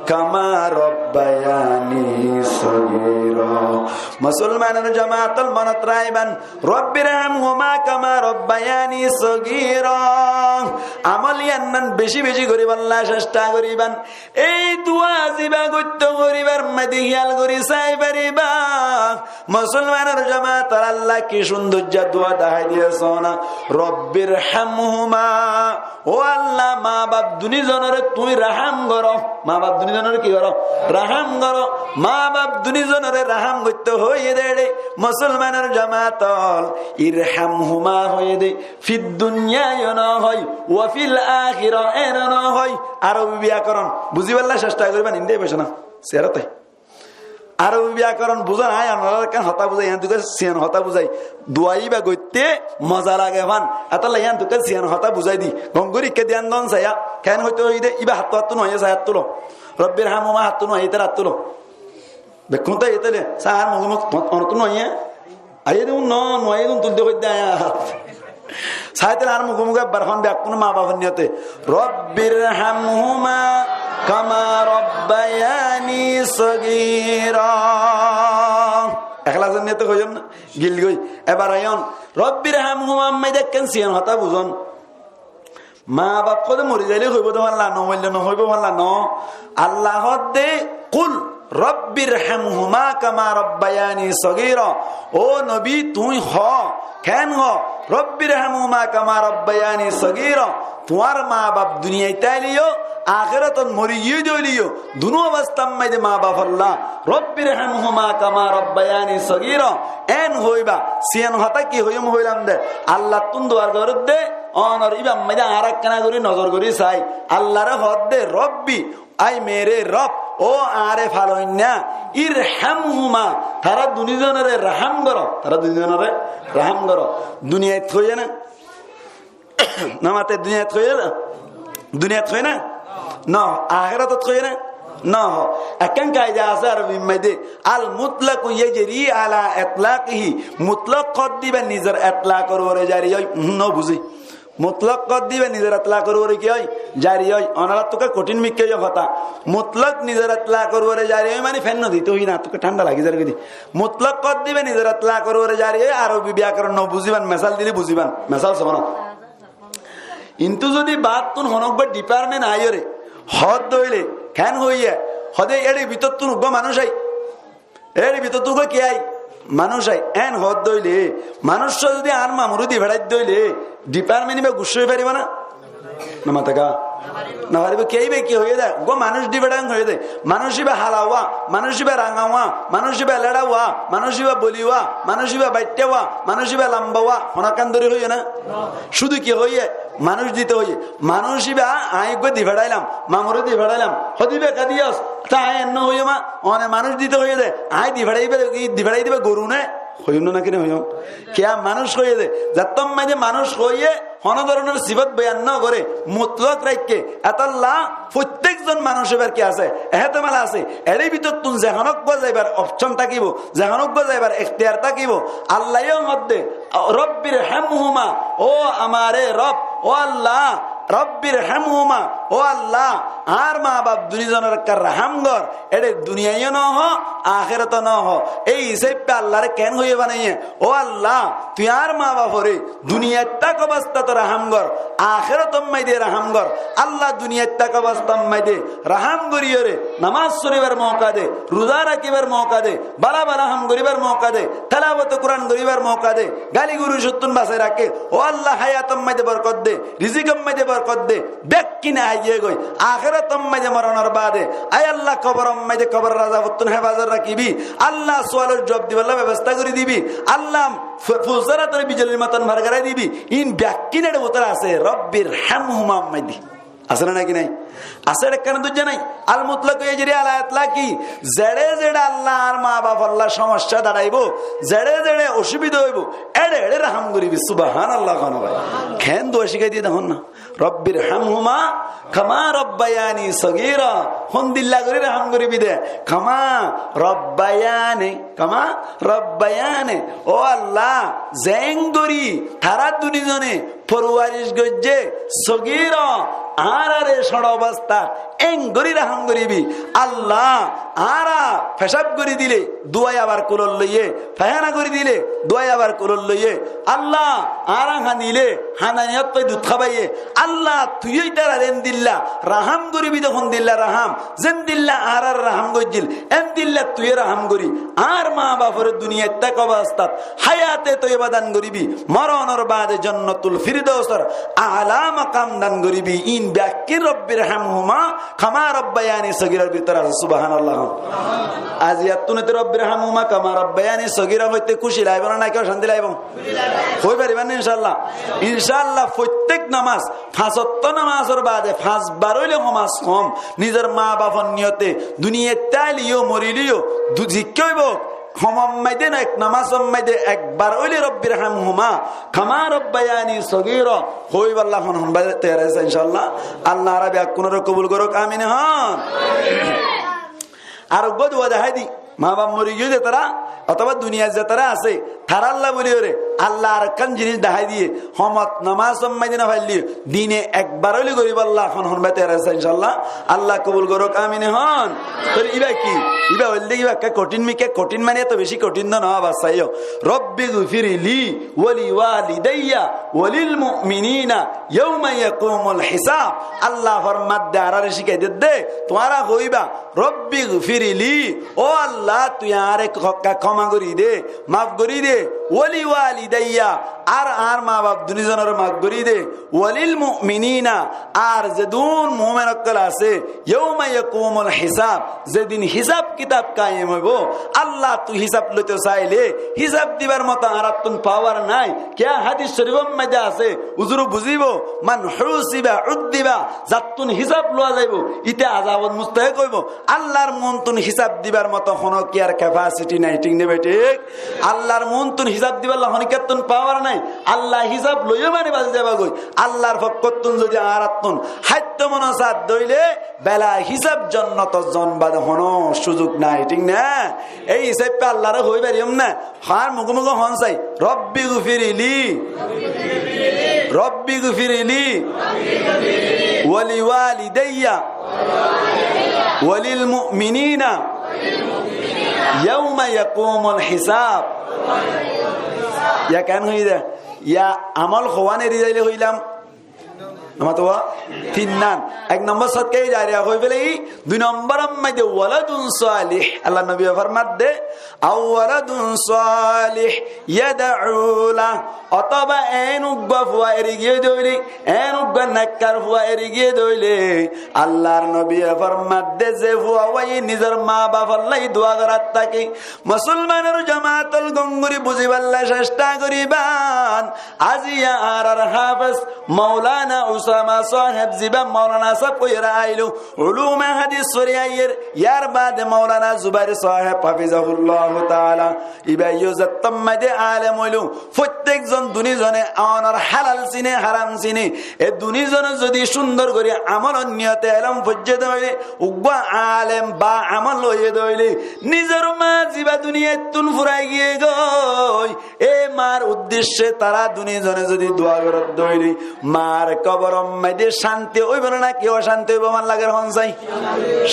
kama rabbayani sagira. Musolmanor jamaat ol, monot raikban, Rabbirhamhuma kama rabbayani sagira. Amol yián nan beci beci goríballa cesta goríban. Ei dua ziba goittó goríbar maze de hiyal gorí sai faribá. Musolmanor jamaat ol, Allah ki cúndoijja dua dahái diye sóna. Rabbirhamhuma, ó Allah, ma baf duni zonore tuñí rahám goró. Ma baf duni zonore ki goró? Rahám goró. Ma baf duni zonore rahám goittó hoiyé de ére, musolmanor jamaat ol, irhamhuma hoiyé de. Fid dunya yo no hoói, wa fil akhirah eno no hoói. Arobi biyakoron buzibálla cesta goríban, inde boicó na, siyarate. Arobi biyakoron buzón, añí onoráre ekkán hotá buzái, yián tuká siyan hotá buzái. Dua iba goitté moza lage fán. Etolla yián tuká siyan hotá buzái di. Gom gorí ekká diyan don saiya. Keén hoitó hoiyé de, iba hattú hattú no aiyé, sai hattú lo. Rabbirhamhuma hattú no aiyé, itar hattú lo. Bekkún to aiyé de, sai ar mugé muk, onottú no aiyé. Aiyé de, no, no aiyé de, tulde hoidde aiyá. Saite ar mukhe mukhe ebbar hon bekkún ma bafor niyote. Rabbirhamhuma kama rabbayani sagira. Ekhlasor niyote hoiyon na? Gil goi. Ebar hoiyon, Rabbirhamhuma, ammá de ekkán siyan hotá buzon. Ma baf hoó de mori zaile hoibo de falla no, moille no hoibo falla no. Allah hoó de, "Qul Rabbirhamhuma kama rabbayani sagira." Ó nobi, tuñí hoó, keén hoó, "Rabbirhamhuma kama rabbayani sagira." Tuáñr ma baf duniyait táileyo, akératot mori giyé de óileyo, dunú obostár maze de ma bafolla, "Rabbirhamhuma kama rabbayani sagira." Eén hoiba, siyan hotá ki hoiyum hoilam de, Allattún dua goródde, onor íbar maze añárakkána gorí nozor gorí sai. Allare hoódde, "Robbi, ay mere Rob, ó añáre faloinna, irhamhuma, tará duní zonore rahám goró, tará duní zonore rahám goró." Duniyait hoiyé na? No mate, duniyait hoiyé na? Duniyait hoiyé na? No, akératot hoiyé na? Nohó. Ekkán kaida asé Arobir maze, al mutlaku yajri ala itlaqihi. Mutlok hoódde íba nizor itlakor uore jari ói, uhum, nobuzí. Mutlok hoódde íba nizor itlakor uore ki ói? Jari ói. Onorattú kothin mikká ói hotá. Mutlok nizor itlakor uore jari ói mani fen nodi, tuñí na tuñí thánda lagi zargói de. Mutlok hoódde íba nizor itlakor uore jari ói, Arobi biyakaron nobuzíban, mesal dile buzíban. Mesal sono. Kintu zodi baattún honó uggwá department aiyóre hoódde óile, keén hoiyé, hoódde éçe bútottún uggwá manúic ai. Éçe bútottún uggwá ki ai? Manúic ai. Eén hoódde óile, manúic zodi añár mamuré di feçáidde óile, department íba guccá ói faribó na? Nomato ká? Nofaribó. Kiyá íba ki hoiyé de? Uggwá manúic di feçáiyum hoiyé de. Manúic íba hala uwá, manúic íba ranga uwá, manúic íba leça uwá, manúic íba boli uwá, manúic íba baiththá uwá, manúic íba lamba uwá, honókkán dóri hoiyé na? Cúdu ki hoiyé? Manúic dito hoiyé. Manúic íba aññí uggwá di feçáilam, mamuré di feçáilam. Hoódde íba ká diyós? Te aññí ennó hoiyúm, one manúic dito hoiyé de, aññí di feçái íba, di feçái diba goru né? Hoiyúm na, náki nohoiyúm? Kiyá manúic hoiyé de, zettót maze manúic hoiyé, honó dóronor sifot boyan nogoré, mutlok raikké. Etólla fottík zon manúic óibar ki asé? Ehtemal asé. Éçe bútottún ze honó uggwá zaibar opcon tákibo, ze honó uggwá zaibar ektiyar tákibo. Allaye yó hoódde, Rabbirhamhuma, ó añáre Rob, ó Allah, Rabbirhamhuma, ó Allah, añár maa baf duní zonor ekká rahám gor, éçe duniyait yó nohó, ahératot nohó. Ei hísafe Allaré keén hoiyé banaiyé, ó Allah, tui añár maa baforé duniyait táka obostát rahám gor, ahératot maze rahám gor. Allah, duniyait táka obostát maze rahám goríyoré, nomás foribar mouka de, ruza rakíbar mouka de, bála bála ham goríbar mouka de, telawate Kuran goríbar mouka de, gali gulocottún basai rakí. Ó Allah, háyator maze borkot de, rizikor maze borkot de, bekkín aiyé goi. Ahérator maze moronor baade, ai Allah, koboror maze koboror azabottún hefazot rakíbi. Allah, sualor juab dibolla bebosta gorí dibi. Allah, fu-, fusarator bijolir moton bar gorí dibi. In bekkín éçe bútore asé, Rabbirhamhuma maze. Asé né náki nái? Asé, ekkán dui zon nái. Al mutlaku yajri ala itlaqi. Zeçé zeçé Allah añár maa bafolla somossá daçaibo, zeçé zeçé osubida óibo, éçe éçe rahám goríbi. Subhanallah, hono bái. Keén dua cíkai diyé de hoón na. Rabbirhamhuma kama rabbayani sagira. Hondilla gorí rahám goríbi de. Kama rabbayani, kama rabbayani. Ó Allah, zeén gorí tará duní zone forwaric goijjé, sogiro, añáráre cóñço obostát, eén gorí rahám goríbi. Allah, añára fecáb gorí dile, duwai abar kulot loiyé, faihána gorí dile, duwai abar kulot loiyé. Allah, añára hañdile, hañdaniyót dut hábaiyé. Allah, tui yó ítarare endilla rahám goríbi de, hondilla rahám, zendilla añáráre rahám goijjíl, endilla tui yó rahám gorí. Añár maa baforé duniyait táka obostát háyate toiyeba dan goríbi, moronor baade Jannatul Firdausor aala makam dan goríbi. In bekkín Rabbirhamhuma kama rabbayani sagiror bútore asé. Subhanallah. Aijjattún ete Rabbirhamhuma kama rabbayani sagira hoite kúci laibo né náki ocanti laibo? Hoi faribá né inshaAllah? InshaAllah, fottík nomás, fañs ottó nomásor baade fañs bar óile hom az hom nizor maa bafor niyote duniyait táile yó, morile yó, du-, zikká óibo, hom maze no, ek nomásor maze ekbar óile Rabbirhamhuma kama rabbayani sagira hoibolla hon hon bái toiyar asé inshaAllah. Allah añára bekkúnore kobul gorouk, amin hoón. Ar uggwá dua dahái di, maa baf mori giyé zetará, otóba duniyait zetará asé, tarálla buli óre, Allah arekkán jinis dahái diyé, hom ot nomásor maze no faillé yó, dine ekbar óile goríbolla hon hon bái toiyar asé inshaAllah. Allah kobul gorouk, amin hoón. Tóile íba ki? Íba óilde íba ekká kothin mikká, kothin mani eto beci kothin de no, abar saiyó. Rabbighfirli waliwalidayya walilmu'minina yawma yaqumul hisab. Allah formadde, añáráre cíkai dedde, tuáñra hoiba, Rabbighfirli, ó Allah, tui añáre k-, k-, kóma gorí de, maf gorí de, waliwalidayya, ar añár maa baf duní zonore maf gorí de, walilmu'minina, ar zedún mumin ókkol asé, yawma yaqumul hisab, zedin hisab kitab kaiyem óibo, Allah, tui hisab loito saile, hisab dibar moto añárattún pawar nái. Kiyá hádis corifor maze asé, uzure buzíbo, man husiba uddiba, zattún hisab lowa zaibo, íte azabor mustahek óibo. Allar muúntun hisab dibar moto honó kiyár kefasiti nái, thík né bethík? Allar muúntun hisab dibolla honókkattún pawar nái. Allah hísab loiyó mani bazi zaiba goi. Allar fokkóttun zodi añárattun háitto mone sádde óile, bela hísab jonnotot zon bade honó suzuk nai, thík na? Ei hísabe Allaré hoi fariyum na? Añár muge muge hon sai, "Rabbi gfirli, Rabbi gfirli, wali walidayya, walil mu'minina, yawma yaqumul hisab." Yá ken hoiyé de, yá amol howan eri zaile hoilam. Amar to tin nan. Ek nombor sodka jariya hoi félaiyi, dui nombor or maze waladun salih. Allar nobi formadde, "Aw waladun salih yad'u lah." Otoba en uggwá fua eri giyé de óile, en uggwá nekkar fua eri giyé de óile, Allar nobi formadde, ze fua wai nizor ma baf olla dua gorat táke. Musolmanor jamaat ol gom gori buzibálla cesta goriban. Aijja añárar hafez Maulana Usama sáheb, ziba Maulana sáheb óiyore ailo, ulume hadis fori aiyér, yar bade Maulana Zubair sáheb, hafizahullahu taala, iba yó zettót maze alem óilo, fottek zon duni zone onor halal sine, haram sine, e duni zone zodi cúndor gori amolor niyote elóm foijjé de óile, uggwá alem ba amol óiye de óile, nizor ma ziba duniyaittun furai giyé goi, e mar uddecce tará duni zone zodi dua gorer de óile, mar kobor or maze cánti óibo né naki ocánti óibo? Añár lager hon sai,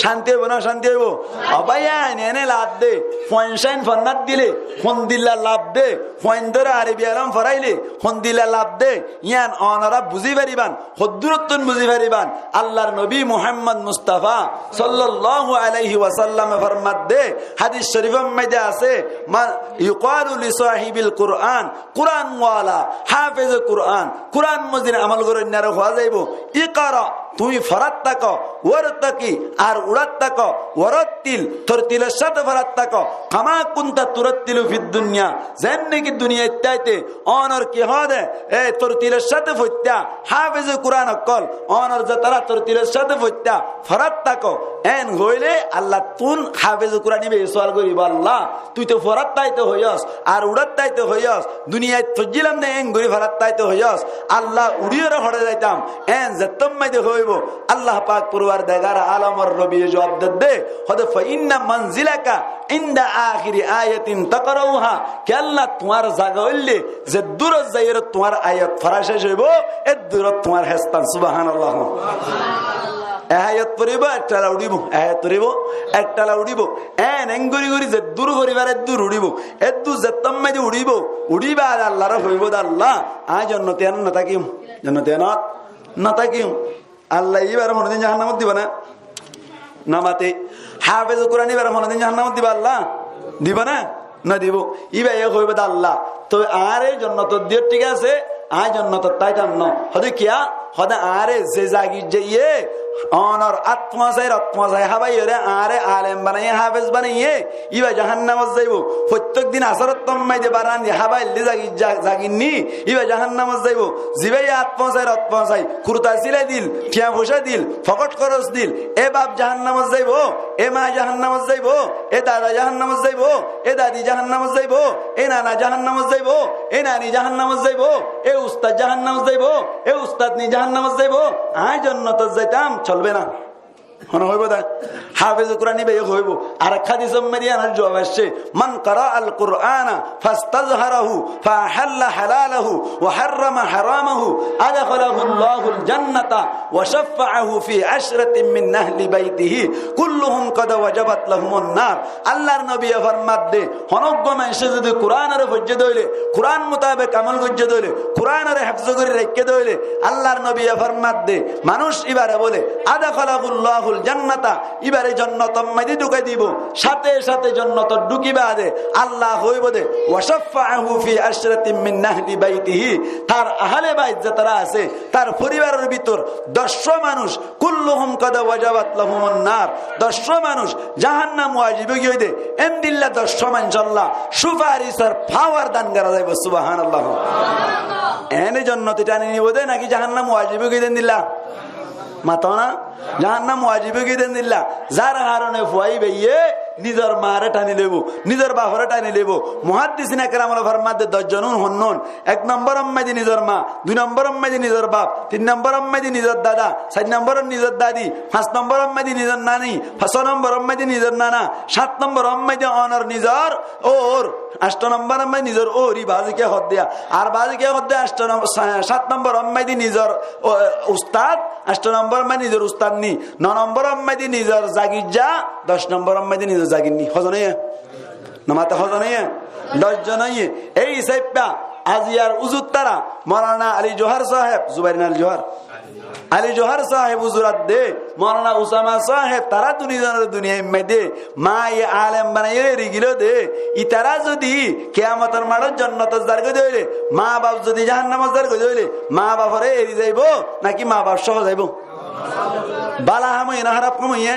cánti óibo né ocánti óibo? O bái, ene ene laf de, fuain sáin fonnát dile hondilla laf de, fuain dóri Arobi elóm foraile hondilla laf de, yián onora buzi fariban. Hoddurottún buzi fariban, Allar nobi Muhammad Mustafa sallallahu alaihi wasallame formadde, hadis corifor maze asé, ma-, yuqalu li sahibil Quran, Quran wala, hafeze Quran, Quran mozin amol goróinnare hoó zaibo, "Iqra", tui forat táko, "wartaqi", ar urat táko, "warattil", tortilor sáte forat táko, "kama kunta turattilu fid dunya", zen naki duniyait táite onor ki hoó de, e tortilor sáte foittá, hafeze Quran okkol, onor zetará tortilor sáte foittá, forat táko, en hoile Allattun hafeze Quran iba sual goribo, "Allah, tui to forat táite hoiyos, ar urat táite hoiyos, duniyait foijjilam de en gori forat táite hoiyos, Allah, uriyore hore zaitam?" En zettót maze hoibo, Allah pak porwardegar alomor nobiye juab dedde, hode, "Fa inna manzilaka inda akhiri ayatin taqra'uha." Ki Allah, tuáñr zaga óilde ze durot zaiyore tuáñr ayat fora céc óibo, e durot tuáñr hestan. Subhanallah. E ayat foribo, ek tala uçibo, e ayat foribo, ek tala uçibo. En en gori gori ze dur fori fare e dur uçibo. E dur zettót maze uçibo, uçibo ar Allaré hoibo de, "Allah, añí jonnot iyanot no tákiyum, jonnot iyanot no tákiyum." Allah ibare honodin jahannamot dibo né? No mate. Hafeze Quran ibare honodin jahannamot dibo Allah? Dibo né? No dibo. Ibaye hoibo de, "Allah, tui añáre jonnotot diyo, thík asé, añí jonnotot táitam no." Hode kiya? Hode añáre ze zagit zaiye, onor át foñsai, rot foñsai hábaiyore añáre alem banaiye, hafez banaiye, iba jahannamot zaibo. Fottek din asórottót maze barandi hábaille zagi-, za-, zaginni, iba jahannamot zaibo. Zibaye át foñsai, rot foñsai, kurta silai dil, thiañ foicá dil, fokot horos dil, e baf jahannamot zaibo, e ma jahannamot zaibo, e dada jahannamot zaibo, e dadi jahannamot zaibo, e nana jahannamot zaibo, e nani jahannamot zaibo, e ustad jahannamot zaibo, e ustadni jahannamot zaibo, añí jonnotot zaitam, solbe na. Hone hoibo de? Hafeze Quran ibaye hoibo. Ar ek hadisor maze iyanor juab aiccé, "Man qara'al Qur'ana fastazharahu fa ahalla halalahu wa harrama haramahu adkhalahullahu al-jannata wa shaffa'ahu fi ashratin min ahli baytihi kulluhum qad wajabat lahumun nar." Allar nobiye formadde, honó uggwá maincé zodi Quranore foijjé de óile, Quran mutabek amol goijjé de óile, Quranore hefzo gori raikké de óile, Allar nobiye formadde, manúc ibare bole, "Adkhalahullahul jannata", ibare jonnotor maze dhukai dibo, sáte sáte jonnotot dhuki bade Allah hoibo de, "Wa shaffa'ahu fi ashratin min ahli baytihi", tar ahle bait zetará asé, tar foribaror bútore doccwá manúc, "kulluhum qad wajabat lahumun nar", doccwá manúc jahannam wajib ói giyé de, endilla doccwá maincólla sufarisor pawar dan gora zaibo. Subhanallah. Ene jonnoti tani nibo de naki jahannam wajib ói giyé de endilla? Mato na? Jahannam wajib ói giyé de endilla. Zar harone fua ibáye Nizor maaré thani loibou, nizor baforé thani loibou. Muháddisine keram ókkole formaidde doc zon ún honnún. Ek nombor ot maze nizor maa, dui nombor ot maze nizor baf, tin nombor ot maze nizor dada, sair nombor ot nizor dadi, fañs nombor ot maze nizor nani, só nombor ot maze nizor nana, sát nombor ot maze onor nizor óur, ancto nombor ot maze nizor óuri baáze kiye hoó de. Ar baáze kiye hoó de ancto nom-, sa-, sát nombor ot maze nizor, ó, ustad, ancto nombor ot maze nizor ustadni, no nombor ot maze nizor zagirja, doc nombor ot maze nizor zagirni. Hozon óiye? No mate hozon óiye? Doc zon óiye. Ei hísabe aijjar uzur tara Maulana Ali Johar sáheb, Zubair Ali Johar. Ali Johar sáheb uzur ar de, Maulana Usama sáheb, tara duni zonor duniyair maze de, maa ye alem banaiye eri giló de, itara zodi kiyamotor maçot jonnotot zargói de óile, maa baf zodi jahannamot zargói de óile, maa baforé eri zaibou, naki maa baf sóho zaibou? Bála ham óiye né hóraf ham óiye?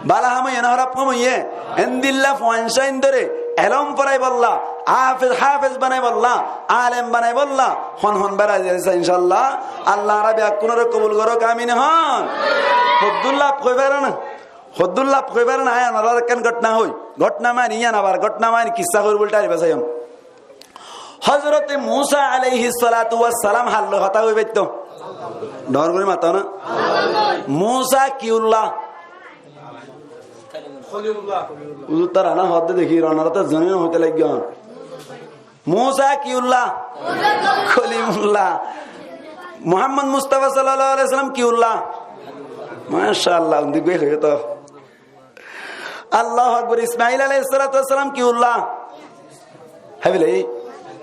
Bála ham óiye né hóraf ham óiye? Endilla fuain sáindoré elóm foráibolla, háfez, háfez banaibólla, alem banaibólla, hon hon bera zai asé, incállah. Allah añára beggúnoré kobul gorouk, amin hon. Hoddúr laf hoi fare na, hoddúr laf hoi fare na, añí onoráre ekkán gótna hoi, gótna mani, yián abar gótna mani, kissá hoi buli tari besaiyum. Hozrote Musa alaihissalatu wassalam hár loi hotá hoi faitto? Dóñr gorí mato na. Musa kiulla? Uzur tara na hoó de deki, onorá to zoni no hoité laiggón. Musa kiulla? Kolimulla. Muhammad Mustafa sallallahu alaihi wasallam kiulla? Masha Allah, undi goi hoiye to. Allahu Akbar. Ismail alaihissalatu wassalam kiulla? Hábile,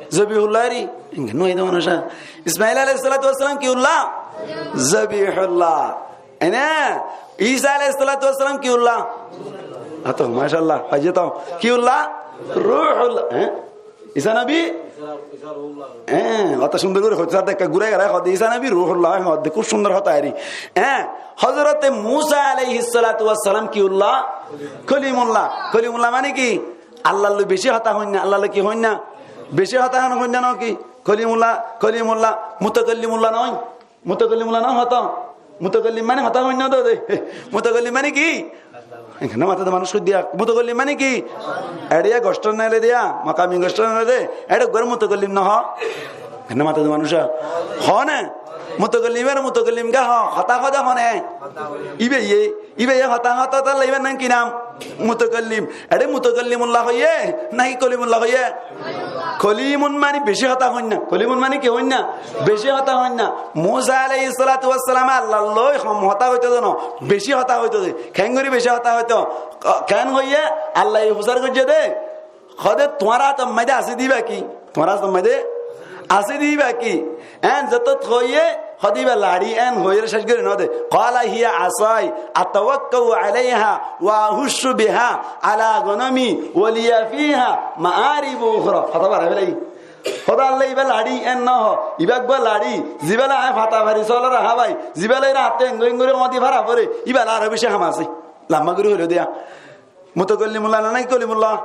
Zabihullah eri. Inge no, ede manúic. Ismail alaihissalatu wassalam kiulla? Zabihullah. Ene, Isa alaihissalatu wassalam kiulla? Ato, masha Allah, faijje to. Kiulla? Ruhullah. Eh? Isa nobi? Eh, hotá cúndor gorí hoitó, sar dekka gúrai gúrai hoó de, Isa nobi Ruhullah, hoó de, kúb cúndor hotá eri. Eh, Hozrote Musa alaihissalatu wassalam kiulla? Kolimullah. Kolimullah mani ki? Allar loi beci hotá hoinna, Allar loi ki hoinna? Beci hotá hoinna no ki? Kolimullah, Kolimullah, Mutakallimullah no. Mutakallimullah no hotá. Mutakallim mani hotá hoinna de. Mutakallim mani ki? Enkana mate de manúic hoidiya. Mutakallim mani ki? Eçe gosto nele diya, makami gosto nele de. Eçe gor mutakallim no hoó. Enkana mate de manúic hoó. Hoó na? Mutakallim ere mutakallim ga hoó. Hotá hoó de hoó na? Ibe ye, ibe ye hotá hoó de, ibar nam ki nam? Mutakallim. Eçe Mutakallimullah hoiye, naki Kolimullah hoiye? Kolimun mani beci hotá hoinna. Kolimun mani ki hoinna? Beci hotá hoinna. Musa alaihissalatu wassalam Allar loi hom hotá hoito de no, beci hotá hoito de. Ken gorí beci hotá hoito? Ken hoiye? Allah ye fusár goijje de. Hoó de, tuáñr átor maze asé de iba ki? Tuáñr átor maze asé de iba ki? En zeto hoiye, hoó de iba laçi, en hoiyóre céc gorí no de. قال هي عصاي أتوكأ عليها وأهش بها على غنمي ولي فيها مآرب أخرى. Hotá barai félaiye. Hoó de Allah iba laçi, en no hoó. Iba eggúa laçi, zibálla añí fata fari sólar hábai, zibálla ira atte engori engori óñdi fara fore, ibálla aró beci ham asé. Lamba gorí hoilo de. Mutakallimullah na naki Kolimullah?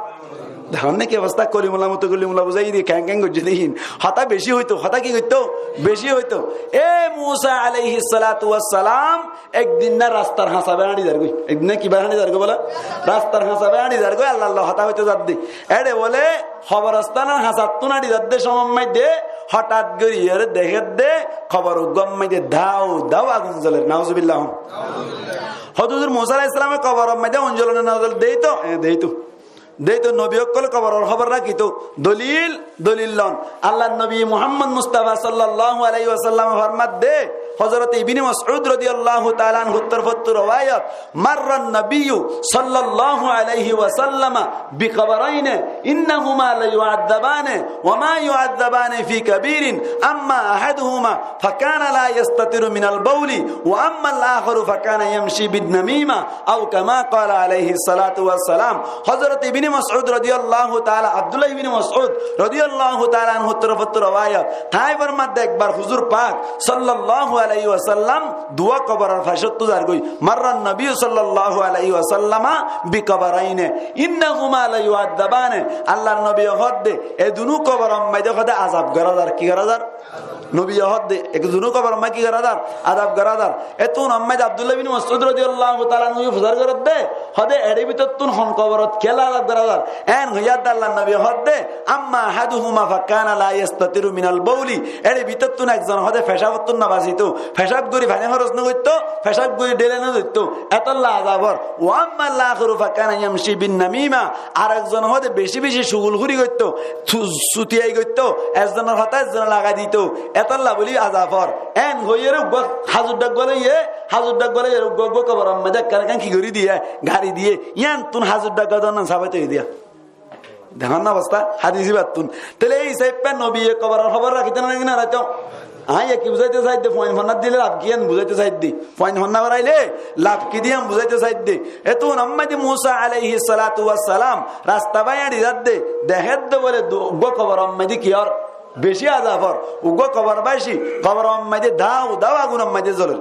Dehón né ki obosta, Kolimullah, Mutakallimullah buzái di, ken ken goijje de hín. Hotá beci hoito, hotá ki goitto? Beci hoito. E Musa alaihissalatu wassalam ek din na rastar hañsabe añçi zargói. Ek din na kiba añçi zargói bole? Rastar hañsabe añçi zargói, Allar loi hotá hoito zar de. Eçe bole, koborostan or hañsattún añçi zar de somot maze, hotát gorí ere deké de, kobor uggúa maze dau dau agun zoler. Nauzubillah. Hoó de huzur Musa alaihissalam or kobor or maze agun zole né no zole, deito, e, deito. Deito, nobi ókkole kobor or hóbor rakito. Dolil, dolil lon. Allar nobi Muhammad Mustafa sallallahu alaihi wasallam formar de, Hozrot Ibni Mas'ud rodiyallahu taala anhur torfóttu rowayot, مر النبي صلى الله عليه وسلم بقبرين إنهما ليعذبان وما يعذبان في كبير أما أحدهما فكان لا يستتر من البول وأما الآخر فكان يمشي بالنميمة أو كما قال عليه الصلاة والسلام. Hozrot Ibni Mas'ud rodiyallahu taala, Abdullah Ibni Mas'ud rodiyallahu taala anhur torfóttu rowayot, tai formar de ekbar huzur pak sallallahu alaihi wasallam duwá kobor or facottú zargói. مر النبي صلى الله عليه وسلم بقبرين إنهما ليعذبان. Allar nobi hoó de, e dunú kobor or maze hoó de azab gora zar. Ki gora zar? Nobiye hoódde, ek zunú koboror maze ki gorá zar? Azab gorá zar. Ettún ammáide Abdullah bin Masud rodiyallahu taala anhu fusár gorédde, hoóde, eçé bútottún hon koborot kiyólla azab gorá zar? Eén hoiyé de Allar nobiye hoódde, "Amma ahaduhuma fakana la yastatiru minal bauli." Eçé bútottún ekzon hoóde fecábottún no basitó, fecáb gorí faní hóros no goittó, fecáb gorí dhéle no zoittó, etólla azab ór. "Wa ammal akharu fakana yamshi bin namima." Ar ekzon hoóde beci beci cugulhuri goittó, su-, sutiyai goittó, ekzonor hotá ekzone lagai dito, etólla buli azab ór. Eén hoiyóre uggúa hazur dhaggúa loiyé, hazur dhaggúa loiyóre uggúa uggúa koboror maze ekkán ekkán ki gorí diyé, gañri diyé. Yíanottún hazur dhaggúa dóonnan sábit ói diyé. Dekón na obosta, hadis íbattún. Tóile ei hísafe nobiye koboror hóbor rakíto né naki no rakíto? Aññí yá ki buzáito saidde, fuain fonná dile laf ki, yían buzáito saidde. Fuain fonná goráile laf ki de yían buzáito saidde. Ettún ammáide Musa alaihissalatu wassalam rasta bái añçi zadde, dehédde bóle du-, uggúa koboror maze ki ór? Beci azab ór. Uggúa kobor beci, koboror maze dháu dháu agunor maze zoler.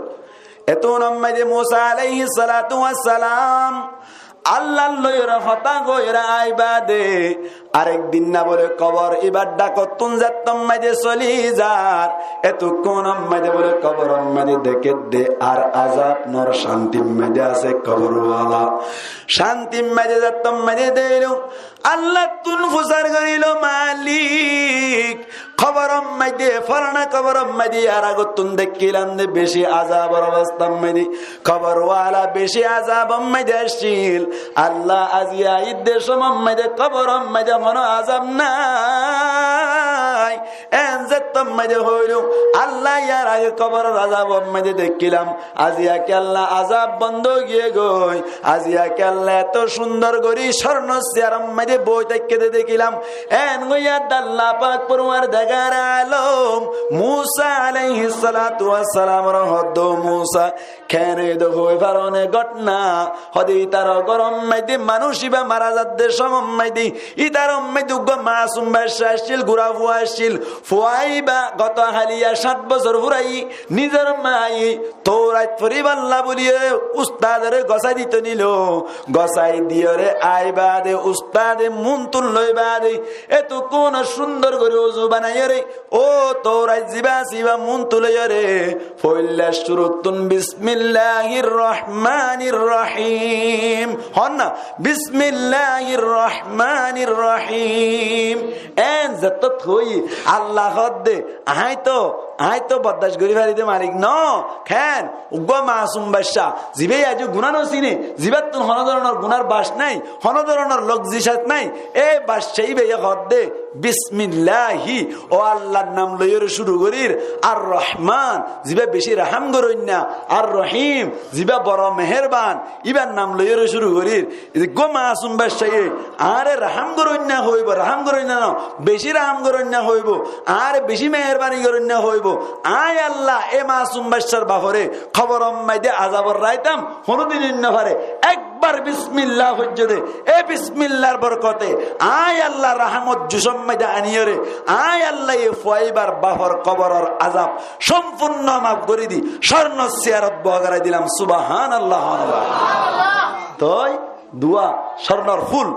Ettún ammáide Musa alaihissalatu wassalam Allar loiyóre hotá hoiyóre aái baade, arek din na bóle kobor íbar dhakottún zettót maze soli zar, etukkúnot maze bóle koborot maze dekédde ar azab nor, cántir maze asé kobor wala. Cántir maze zettót maze deiló, Allattún fusár gorílo, Malik, koboror maze, fólana koboror maze, yar agottún dekkílam de beci azabor obostár maze, kobor wala beci azabor maze accíl. Allah, aziya idde somor maze koboror maze hono azab nái. Eén zettót maze hoiló, Allah, yar age koboror azabor maze dekkílam, aziya kiyólla azab bondo ói giyé goi, aziya kiyólla eto cúndor gorí córnor siyarot maze boi táikke de dekílam. Eén hoiyé de Allah pak forwardigare alom Musa alaihissalatu wassalamore hoódde, Musa, keén edde hoi faróne gótna? Hoóde, ítarar góror maze manúic íba mara zadde somor maze, ítarar maze uggúa masum bacca accíl, gura fua accíl. Fua íba goto háliya cáñt bosór furaiyí, nizor maye Tourait foribálla buliyé ustadore gosái dito nilo. Gosái diyóre aái baade, ustade muúntu loi baade, etukkúnot cúndor gorí uzu banaiyóre, ó Tourait zibá asé íba muúntu loiyóre, foóila cúruttún Bismilláhir Rohmánir Rohím. Hoón na, Bismilláhir Rohmánir Rohím. Eén zettót hoiyí, Allah hoódde, aññí to, aññí to bordac gorí fari de Malik no. Keén? Uggúa masum bacca, zibá aijjó guná no siné, zibáttún honó doronor gunár bac nái, honó doronor logzicat nái, e bacca íbaye hoódde, Bismilláhi, ó Allar nam loiyóre cúru gorír, Ar Rohmán, zibá beci rahám goróinna, Ar Rohím, zibá boro meherban, íbar nam loiyóre cúru gorír. Eggúa masum baccaye añáre rahám goróinna hoibó, rahám goróinna no, beci rahám goróinna hoibó, añáre beci meherbani goróinna hoibó. Aññí Allah e masum baccar bafore koboror maze azabot raitám, honódin ói no fare. Ekbar bismillah foijjó de, e bismillar borkote aññí Allah rahmot jucor maze aniyóre, aññí Allah e fua íbar bafor koboror azab sompurno maf gorí di, córnor siyarot boi gorai dilam. Subhánallah. Toi duwa, córnor ful.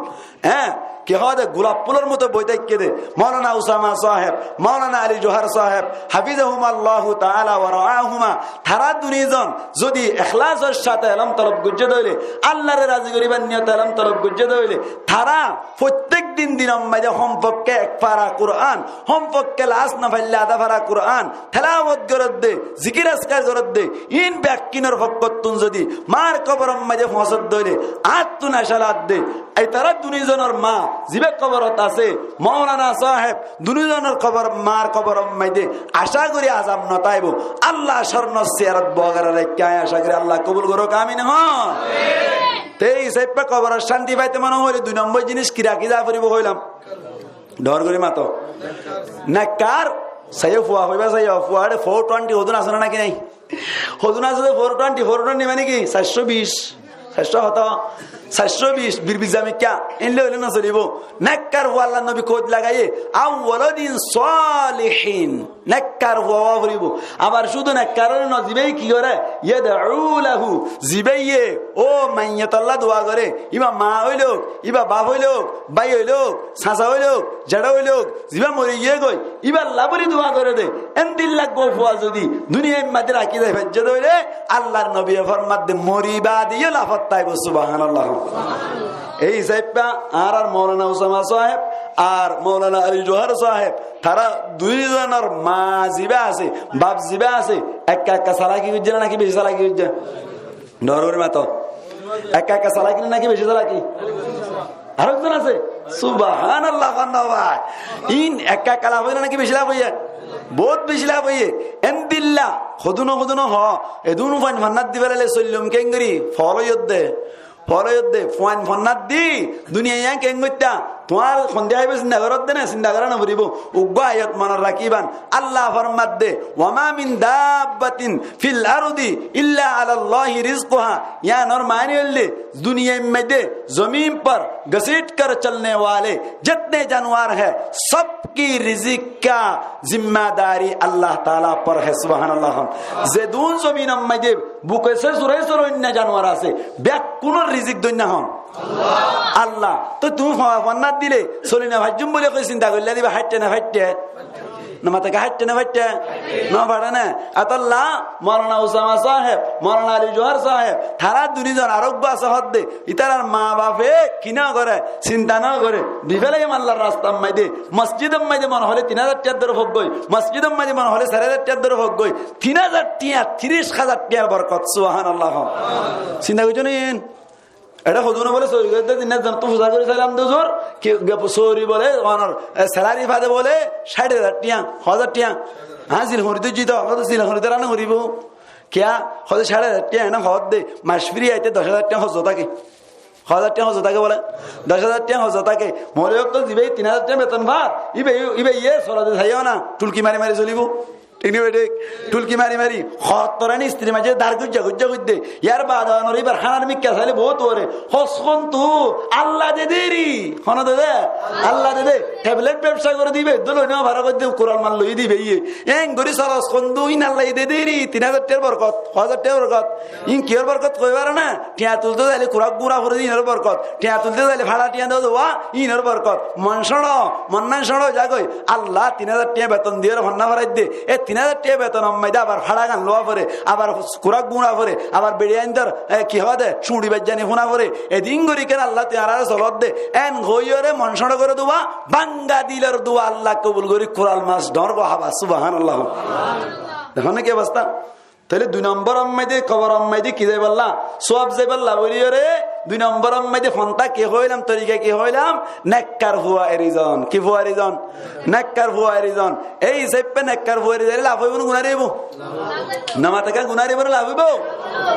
Eé, ki hoó de, gulaf fulor moto boi táikke de. Moulana Usama sáheb, Moulana Ali Johar sáheb, hafizahumallahu taala wa raahuma, tará duní zon zodi eklasor sáte elóm tolob goijjé de óile, Allare razi goríbar niyote elóm tolob goijjé de óile, tará fottek din dinor maze hom fokke ek fara Kuran, hom fokke las no faille adá fara Kuran, telawot gorédde, zikir askar gorédde, iín bekkúnor fokkottún zodi maar koboror maze foóñsedde óile, añáttun acá ladde. Itará duní zonor maa, zibá koborot asé, Moulana sáheb, duní zonor kobor, maar koboror maze acá gorí azab no táibo. Allah córnor siyarot boi gorai raikké, aññí acá gorí Allah kobul gorouk, amin hoón. Te hísafe koborot cánti faite mone hoile dui nombor jinis ki rakí za foribo hoilam. Dhoóñr gorí mato. Nekkar, saiyó fua hoiba, saiyó fua, are four twenty hodún asé né naki nai? Hodún asé de four twenty, four twenty mane ki? Saircó bic, saircó hoto? saircó bic, birbir zamikká, éilla óile no solibó. Nekkar fua Allar nobi kót lagaiyé, "Aw waladin salihin." Nekkar fua ówa foribó. Abar cúdu nekkar óile no, zibáye ki goré? "Yad'u lahu", zibáye ó maiyatolla dua goré. Íba maa óilok, íba baf óilok, bái óilok, sasa óilok, jeçá óilok, zibá mori giyé goi, íballa buli dua goré dé. Endilla eggúa fua zodi duniyair maze rakí zai faijjé dé óile, Allar nobiye formadde mori baade yó lafottá aibó, subhanallah. Ei hísafe añárar Moulana Usama sáheb ar Moulana Ali Johar sáheb, tará duizonor maa zibá asé, baf zibá asé, ekka ekka salaki goijjé né náki beci salaki goijjé? Dor gorí mato. Ekka ekka salaki né náki beci salaki? Aró zon asé? Subhanallah, hoó na bái. Ín ekka ekka laf óiye né náki beci laf óiye? Bout beci laf óiye. Endilla, hodún hodún hoó, edún fuain fannat di felaile soillum keéngorí, fol óiye dé. Fol óiye dé, fuain fannat di, duniya yián keéngoittá? Tuáñr hondilla háibo sinta goródde né, sinta gorá no foribó. Uggúa ayat monot rakíba, Allah formadde, "Wa ma min dabbatin fil ardi illa alallahi rizquha." Yíanor maáni óilde, duniyair maze, zomín par, gásít kar cholne wale jitne janwar hai, sab ki rizik ka zimmadari Allah taala par hai, subhanallah. Zedún zomínor maze buke se surai surai óinna janwar asé, bekkúnor rizik doinna hon? Allah. Toi tuñí fua fannat dile, soli no faijjum buli hoi sinta goillá dé íba háitte né faitté? No mate ká, háitte né faitté? No fare né. Etolla Moulana Usama sáheb, Moulana Ali Johar sáheb, tará duní zon aró uggúa asé hoódde, ítarar maa bafe ki no goré, sinta no goré, di felaiyé Allar rastar maze, mosjidor maze mone hoilé tin házar tiañ dóri fok goi, mosjidor maze mone hoilé sair házar tiañ dóri fok goi, tin házar tiañ, tiríc házar tiañr borkot, subhanallah. Sinta goijjó né ín? Eçé hodún bóle sóori gorí dé, tin házar tiañ, fuza gorí sailam dé huzur, ki, ge-, sóori bóle, onor, e, salari fade bóle cáith házar tiañ, hoó házar tiañ. Añí zil hoñri dóijji to, hoó to zil hoñri dóra no foribó. Kiyá? Hoó de cáith házar tiañ, ene hoó de, mac firi aite doc házar tiañ horzo táke. Hoó házar tiañ horzo táke bóle? Doc házar tiañ horzo táke. Mouloi ókkol zibáye tin házar tiañ beton far, íba, íba yé solade saiyó na, thulki mari mari solibó. Thík né bethík? Thulki mari mari, hottorani istiri maze dar guijja guijja goijjé. Yar baade onor íbar hánar mikká sailé bout uore. Hos hontu, Allah de deri. Hone de de? Allah de de. Tablet bebsa gore dibe, dolo no fara goijjé, kural mal loi dibe iye. Eén gorí solos hontu, ín Allah de deri, tin házar tiañr borkot, házar tiañr borkot. Ín kiyór borkot hoi faro na? Tiañ tulte zaile kurak gura fore de, ínor borkot. Tiañ tulte zaile fála tiañ de wa, ínor borkot. Mon cóñço, mon nán cóñço zagói. Allah tin házar tiañ beton diyóre fonná foraidde. E tin házar tiañ betonor maze abar fála gan luwa fore, abar kurak gura fore, abar beçi aindor, e, ki hoó de, cuñçi baijjani fúna fore. Edin gorí ken Allah tui añáre solot de. En hoiyóre mon cóñço goré duwa, banga dilor duwa Allah kobul gorí kural mas dóñr go hába. Subhanallah. Dekón né ki obosta? Tóile dui nombor maze, kobor maze ki zaibálla? Suab zaibálla bóliyoré, dui nombor maze fonta ki hoilam, torika ki hoilam? Nekkar fua eri zon. Ki fua eri zon? Nekkar fua eri zon. Ei hísafe nekkar fua eri zaile laf óibo né guna óibo? No mate ká, guna óibo né laf óibo?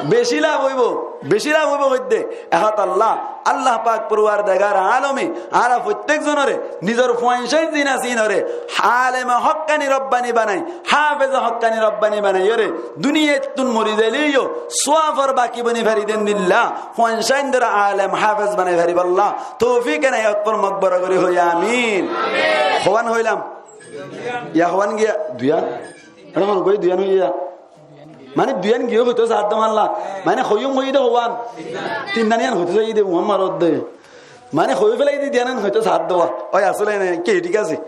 Beci laf óibo, beci laf óibo hoidde. Ehót Allah, Allah pak porwardegar alome, añára fottek zonore, nizor fuain cáin zin asé ínore, aleme hokkani robbani banai, háfeze hokkani robbani banaiyóre, duniyaittún mori zaileyó, suafor baki boni fari den dilla, fuain cáindore alem háfez banai faribálla, toufik enayot formok boro gorí hoi amin. Howan hoilam? Ya howan giya, duyan? Ere hon goi duyan hoiya? Mane duyan giyó hoito saádde malla. Mane hoiyum hoiyé de howan? Tinnan iyan hoito saiyé de, uwan marodde. Mane hoi felaiyé de diyan hoito saádde wa. Oi asóle ene ki thík asé?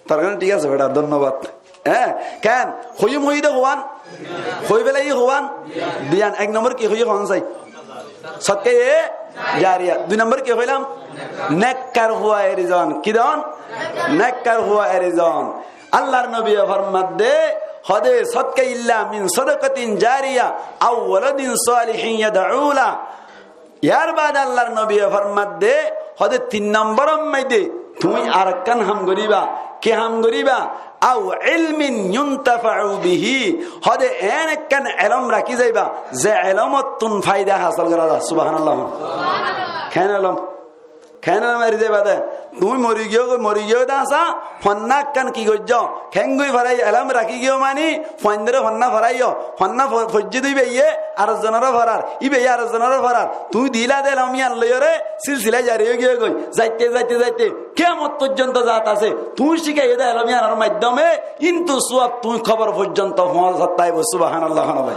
Tar kane thík asé beta, dhonnobad. Hé, ken? Hoiyum hoiyé de howan? Hoi felaiyé howan? Diyan. Ek nombor ki hoiyé howan sai? Sodkaye jariya. Dui nombor ki hoilam? Nekkar fua eri zon. Ki don? Nekkar fua eri zon. Allar nobiye formadde, hode sodka illa min sadaqatin jariya aw waladin salihin yad'u la. Yar baade Allar nobiye formadde, hode tin nombor maze tuñí arekkán ham goríba. Ki ham goríba? Aw ilmin yuntafa'u bihi. Hode en ekkán elom rakí zaiba, ze elomottún faida hasol gora za. Subhanallah. Ken elom? Ken elom eri zaiba de? Tuñí mori giyó goi, mori giyó de asá, fonná ekkán ki goijjó? Keéngori foraiyó? Elóm rakí giyó mani, fuaindóre fonná foraiyó. Fonná fo-, foijjé de íbayé ar zonoré forár, íbayé ar zonoré forár. Tuñí dila de elóm yían loiyóre silsila jari ói giyó goi. Zaite, zaite, zaite, kiyamot foijjonto zat asé. Tuñí cíkaiyó de elóm yíanor maiddóme, íntu suwab tuñí kóbor foijjonto foóñsat táibo. Subhánallah, hon bái.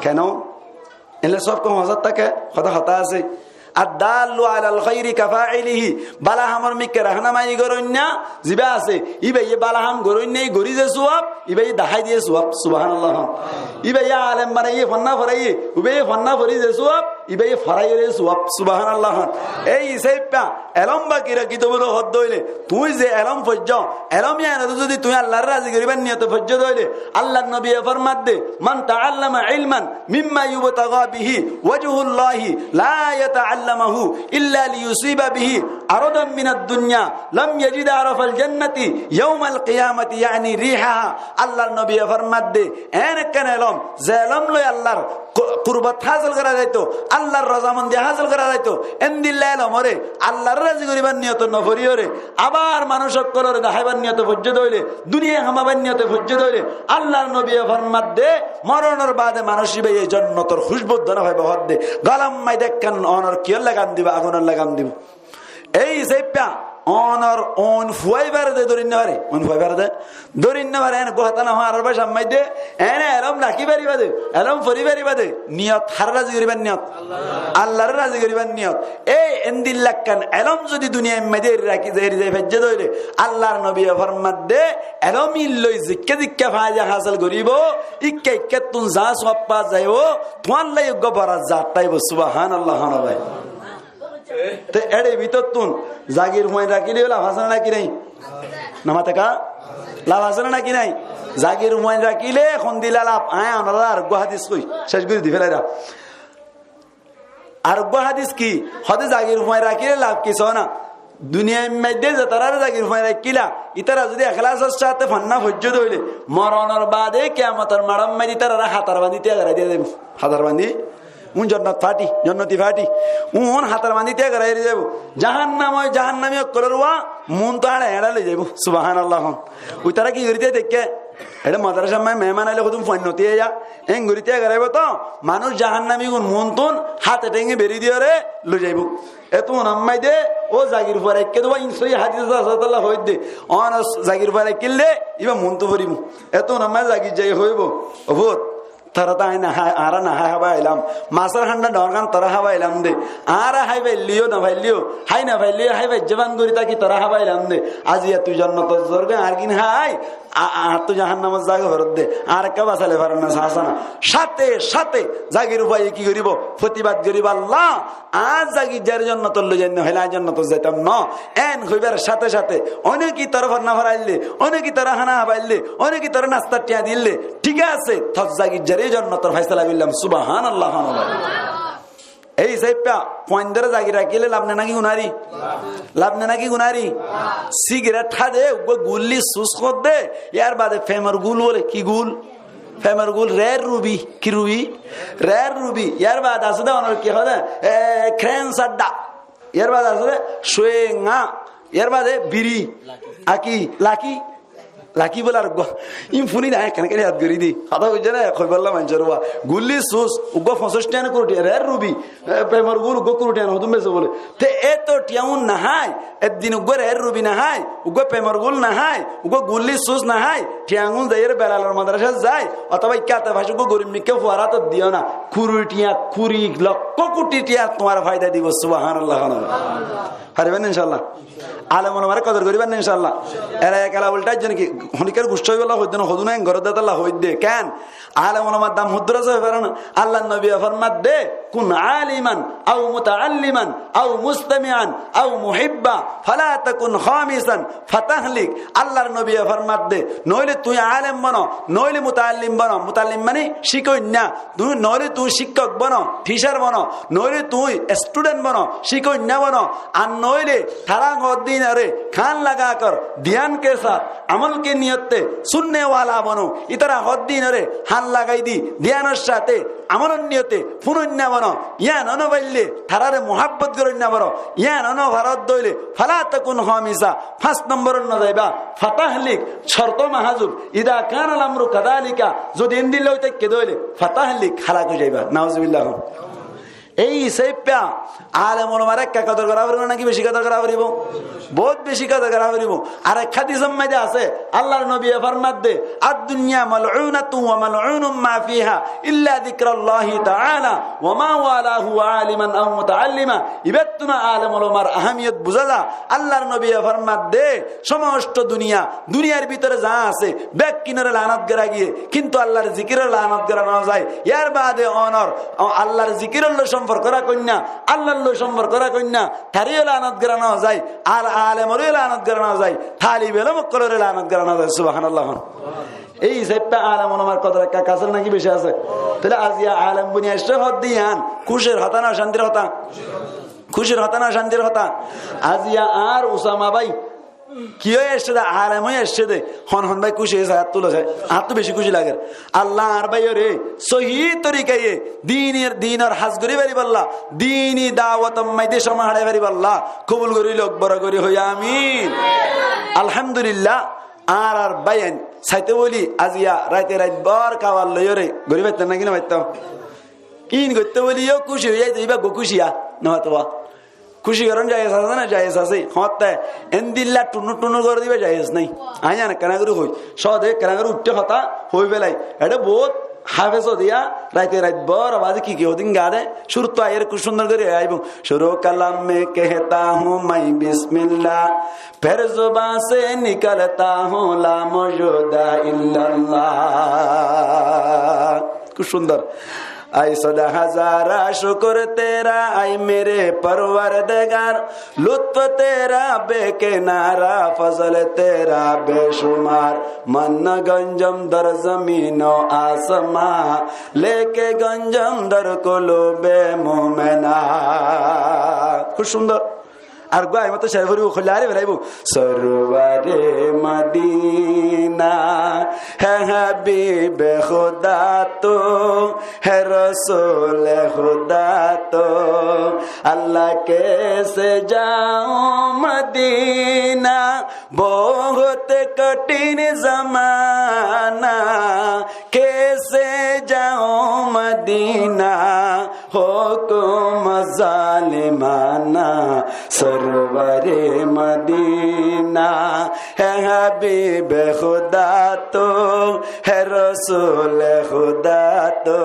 Keno? Eén loi sóbke foóñsat táke, hotá, hotá asé. الدال على الخير كفاعله. Bála hamor mikká rahána mani goróinna, zibá asé, íbayé bála ham goróinna, gorí ze suwab, íbayé dahái diye suwab. Subhánallah. Íbayé alem banaiyé, fonná foraiyé, íbayé fonná forí ze suwab, íbayé foraiyóre suwab. Subhánallah. Ei hísafe elóm baki rakí tóu buli hoódde óile, tuñí ze elóm foijjó, elóm yíanore zodi tuñí Allaré razi goríbar niyote foijjó de óile, Allar nobiye formadde, من تعلم علما مما يبتغى به وجه الله لا يتعلمه إلا ليصيب به عرضا من الدنيا لم يجد عرف الجنة يوم القيامة، يعني ريحها. Allar nobiye formadde, eén ekkán elóm, ze elóm loi Allar ku-, kurbot hásil gorá zaito, Allar rozamondi hásil gorá zaito, endilla elómore Allaré razi goríbar niyote noforíyore, abar manúic ókkolore daháibar niyote foijjé de óile, duniyai hamabar niyote foijjé de óile, Allar nobiye formadde, moronor baade manúic íbayé jonnotor húcbu dóna faibo hoódde. Golam maide ekkán onor kiyólla gam dibo? Agunólla gam dibo. Ei hísafe onor oin fuwai fare de, dóri no fare. Oin fuwai fare de, dóri no fare. Eén uggúa hotá no hoó, añárar báca maide, eén elóm rakí faribá de, elóm forí faribá de. Niyot haré razi goríbar niyot? Allaré razi goríbar niyot. Ei endilla ekkán elóm zodi duniyai maide eri rakí, eri zai faijjé de óile, Allar nobiye formadde, elóm ín loi zikká zikká faida hásil goríbo, ikká ikkáttun za suwab fa zaibo, tuáñlla uggúa boro zat táibo. Subhánallah, hon bái. Te éçe bútottun zagir fuain rakíle laf asé né náki nái? Nomato ká? Laf asé né náki nái? Zagir fuain rakíle hondilla laf? Añí onoráre ar uggúa hádis hoói, céc gorí di félaiyum. Ar uggúa hádis ki? Hoóde zagir fuain rakíle laf ki soó na? Duniyair maide ze taráre zagir fuain rakíla, ítara zodi eklasor sáte fonná foijjé de óile, moronor baade kiyamotor maçor maide ítarare hátar bandí tiya gorai diya zaibo. Hátar bandí? Uún jonnot fáti, jonnoti fáti. Uún hátar bandí tiya gorai diya zaibo. Jahannam ói, jahannami ókkolor uwá muúntu añçe eñçe loi zaibo. Subhánallah hon. Ítara ki gorí diya deikké? Eçé modarasar maze meheman aile hodún fuain no tiya, eén gorí tiya goráibo to, manúic jahannami gún muúntun háte thénge beri diyóre loi zaibo. Étun ammáide ó zagir fua raikké de, ín sóiyi hádis asé, Allah hoóidde, ónor zagir fua raikké de íba muúntu foribó. Étun ammáide zagir zai hoibó, "Ó fut, torá to añí no hái, añára no hái hába ailám. Masór hánda dhoóñr gán torá hába ailám de. Añára hái faillé yó, no faillé yó, hái no faillé yó, hái faijjé fán gorí táki torá hába ailám de. Aziya tui jonnotot zor goi, añár gín hái, a-, añáttu jahannamot za goi, ferót de. Añáre ekká basaile faron na, sasá na." Sáte sáte zagir fuaye ki goríbo? Fotibad goríbo, "Allah, añár zagir zaré jonnotot loi zain no hoilé añí jonnotot zaitam no." Eén hoibar sáte sáte, "Óine ki toré fonná forailde? Óine ki toré hána hábailde? Óine ki toré nastar thiañ dilde? Thík asé, tor zagir zaré jonnotor faisala goillám." Subhánallah, subhánallah. Ei hísafe fuaindóre zagir rakíle laf né náki gunári? Laf né náki gunári? Sigarét há de, uggúa gulli sus hoó de, yar baade femor gul bóle, ki gul? Femor gul, red ruby, ki ruby? Red ruby. Yar baade asé de ónor ki hoó de, e, kren sadda. Yar baade asé de cuenga. Yar baade biri. Aki, laki. Laki bóle ar uggúa. Ín fúni de añí ekkán ekkán yad gorí di. Hotá buijjó né? Hoibolla maincór uwá. Gulli sus, uggúa foñsíc thiañ, kuri thiañ, red ruby. E, femor gul uggúa kuri thiañ, hodún besé bóle. Te éto thiañ un no hái, eddin uggúa red ruby no hái, uggúa femor gul no hái, uggúa gulli sus no hái, thiañ un zaiyóre Belalor modarasát zai, otóba ikká ate fac uggúa gorib mikká fuar átot diyó na, kuri thiañ, kuri lokkó kuti thiañ tuáñre faida dibo, subhánallah. Faribá né incállah? Alem olamare kodor goríba né incállah? Era ekela ultá zon ki, honikka guccá óibolla hoidde no, hodún en goré de tolla hoidde. Keén? Alem olamar dam hoddúr asé hoi fare na? Allar nobiye formadde, "كن عالما أو متعلما أو مستمعا أو محبا فلا تكن خامسا فتهلك." Allar nobiye formadde, noóile tuñí alem bono, noóile mutaallim bono, mutaallim mani cíkoinna, tuñí, noóile tuñí cíkkok bono, thicar bono, noóile tuñí estudent bono, cíkoinna bono, ar noóile tará hoódde ínoré kán lagá kor, dhyan ke saath, amol ke niyot te sunne wala bono, ítara hoódde ínoré hán lagai di, dhyanor sáte amolor niyote fúnoinna bano, yían no faille, tarare muhábbot goróinna bano, yían no faródde óile, fala takun khamisa, fañs nombor no zaiba, fatahlik, corto mahazuf, ida kanal amru kadalika, zodi endilla ói táikke de óile, fatahlik, halak ói zaiba. Nauzubillah. Ei hísafe alem ulamar ekka kodor gora foribo naki beci kodor gora foribo? Bout beci kodor gora foribo. Ar ek hadisor maze asé, Allar nobiye formadde, "Ad-dunya mal'unatun wa mal'unun ma fiha illa dhikrallahi ta'ala wa ma walahu aliman aw muta'allima." Ibattún alem ulamar ahamiyot buza za. Allar nobiye formadde, somosto duniya, duniyar bútore za asé, bekkúnore lanot gora giyé, kintu Allar zikirore lanot gora no zai. Yar bade onor, o, Allar zikiror loi somporko rakóinna, Allar loi somporko rakóinna, tareyó lanot gora no zai, al-, alemoreyó lanot gora no zai, talib elom ókkoloreyó lanot gora no zai. Subhanallah. Ei hísafe alem ulamar kodor ekka asé naki beci asé? Tóile aziya alem buni aiccé hoódde yían, kúcir hotá na ocantir hotá? Kúcir hotá na ocantir hotá? Aziya añár Usama bái ki ói aiccé de, alem ói aiccé de, hon hon bái kúci óiye sai, añáttu beci kúci lager. Allah añár báiyore sóhi torikaye dinor, dinor ham gorí faribálla, dini dawotor maze cómot haçai faribálla kobul gorí louk, boro gorí hoó amin. Alhamdulillah, añárar báiyain saité bóli aziya raite rait bór kabar loiyóre gorí faitto naki no faitto? Ín goitto bóli yó kúci ói zaito, ibá gó kúci ya, no faitto ba. Kúci gorón jayes asé na, jayes asé. Hoóñtte endilla ṭunnur ṭunnur gorí diba jayes nái. Añí ekkán gorí hoói, sóde ekkán gorí uiththé hotá hoói félai. Eçé bout háfes ódiya, raite rait bór abas ki ki hodin gaá de, cúruttu aiyére kúb cúndor gorí aibó. شروع کلام میں کہتا ہوں میں بسم اللہ، پھر زباں سے نکلتا ہوں لا موجود الا اللہ. Kúb cúndor. اے صد ہزارہ شکر تیرا، اے میرے پروردگار، لطف تیرا بے کنارہ، فضل تیرا بے شمار، من گنجم در زمین و آسماں، لیکن گنجم در قلوب مومناں. Kúb cúndor. Ar uggwá aññí mottor cari foribo, hoilé hári félaibo. سرور مدینہ ہے حبیب خدا تو، ہے رسول خدا تو، اللہ کیسے جاؤں مدینہ، بہت کٹھن زمانہ، کیسے جاؤں مدینہ، حکم ظالمانہ. سرور مدینہ ہے حبیب خدا تو، ہے رسول خدا تو.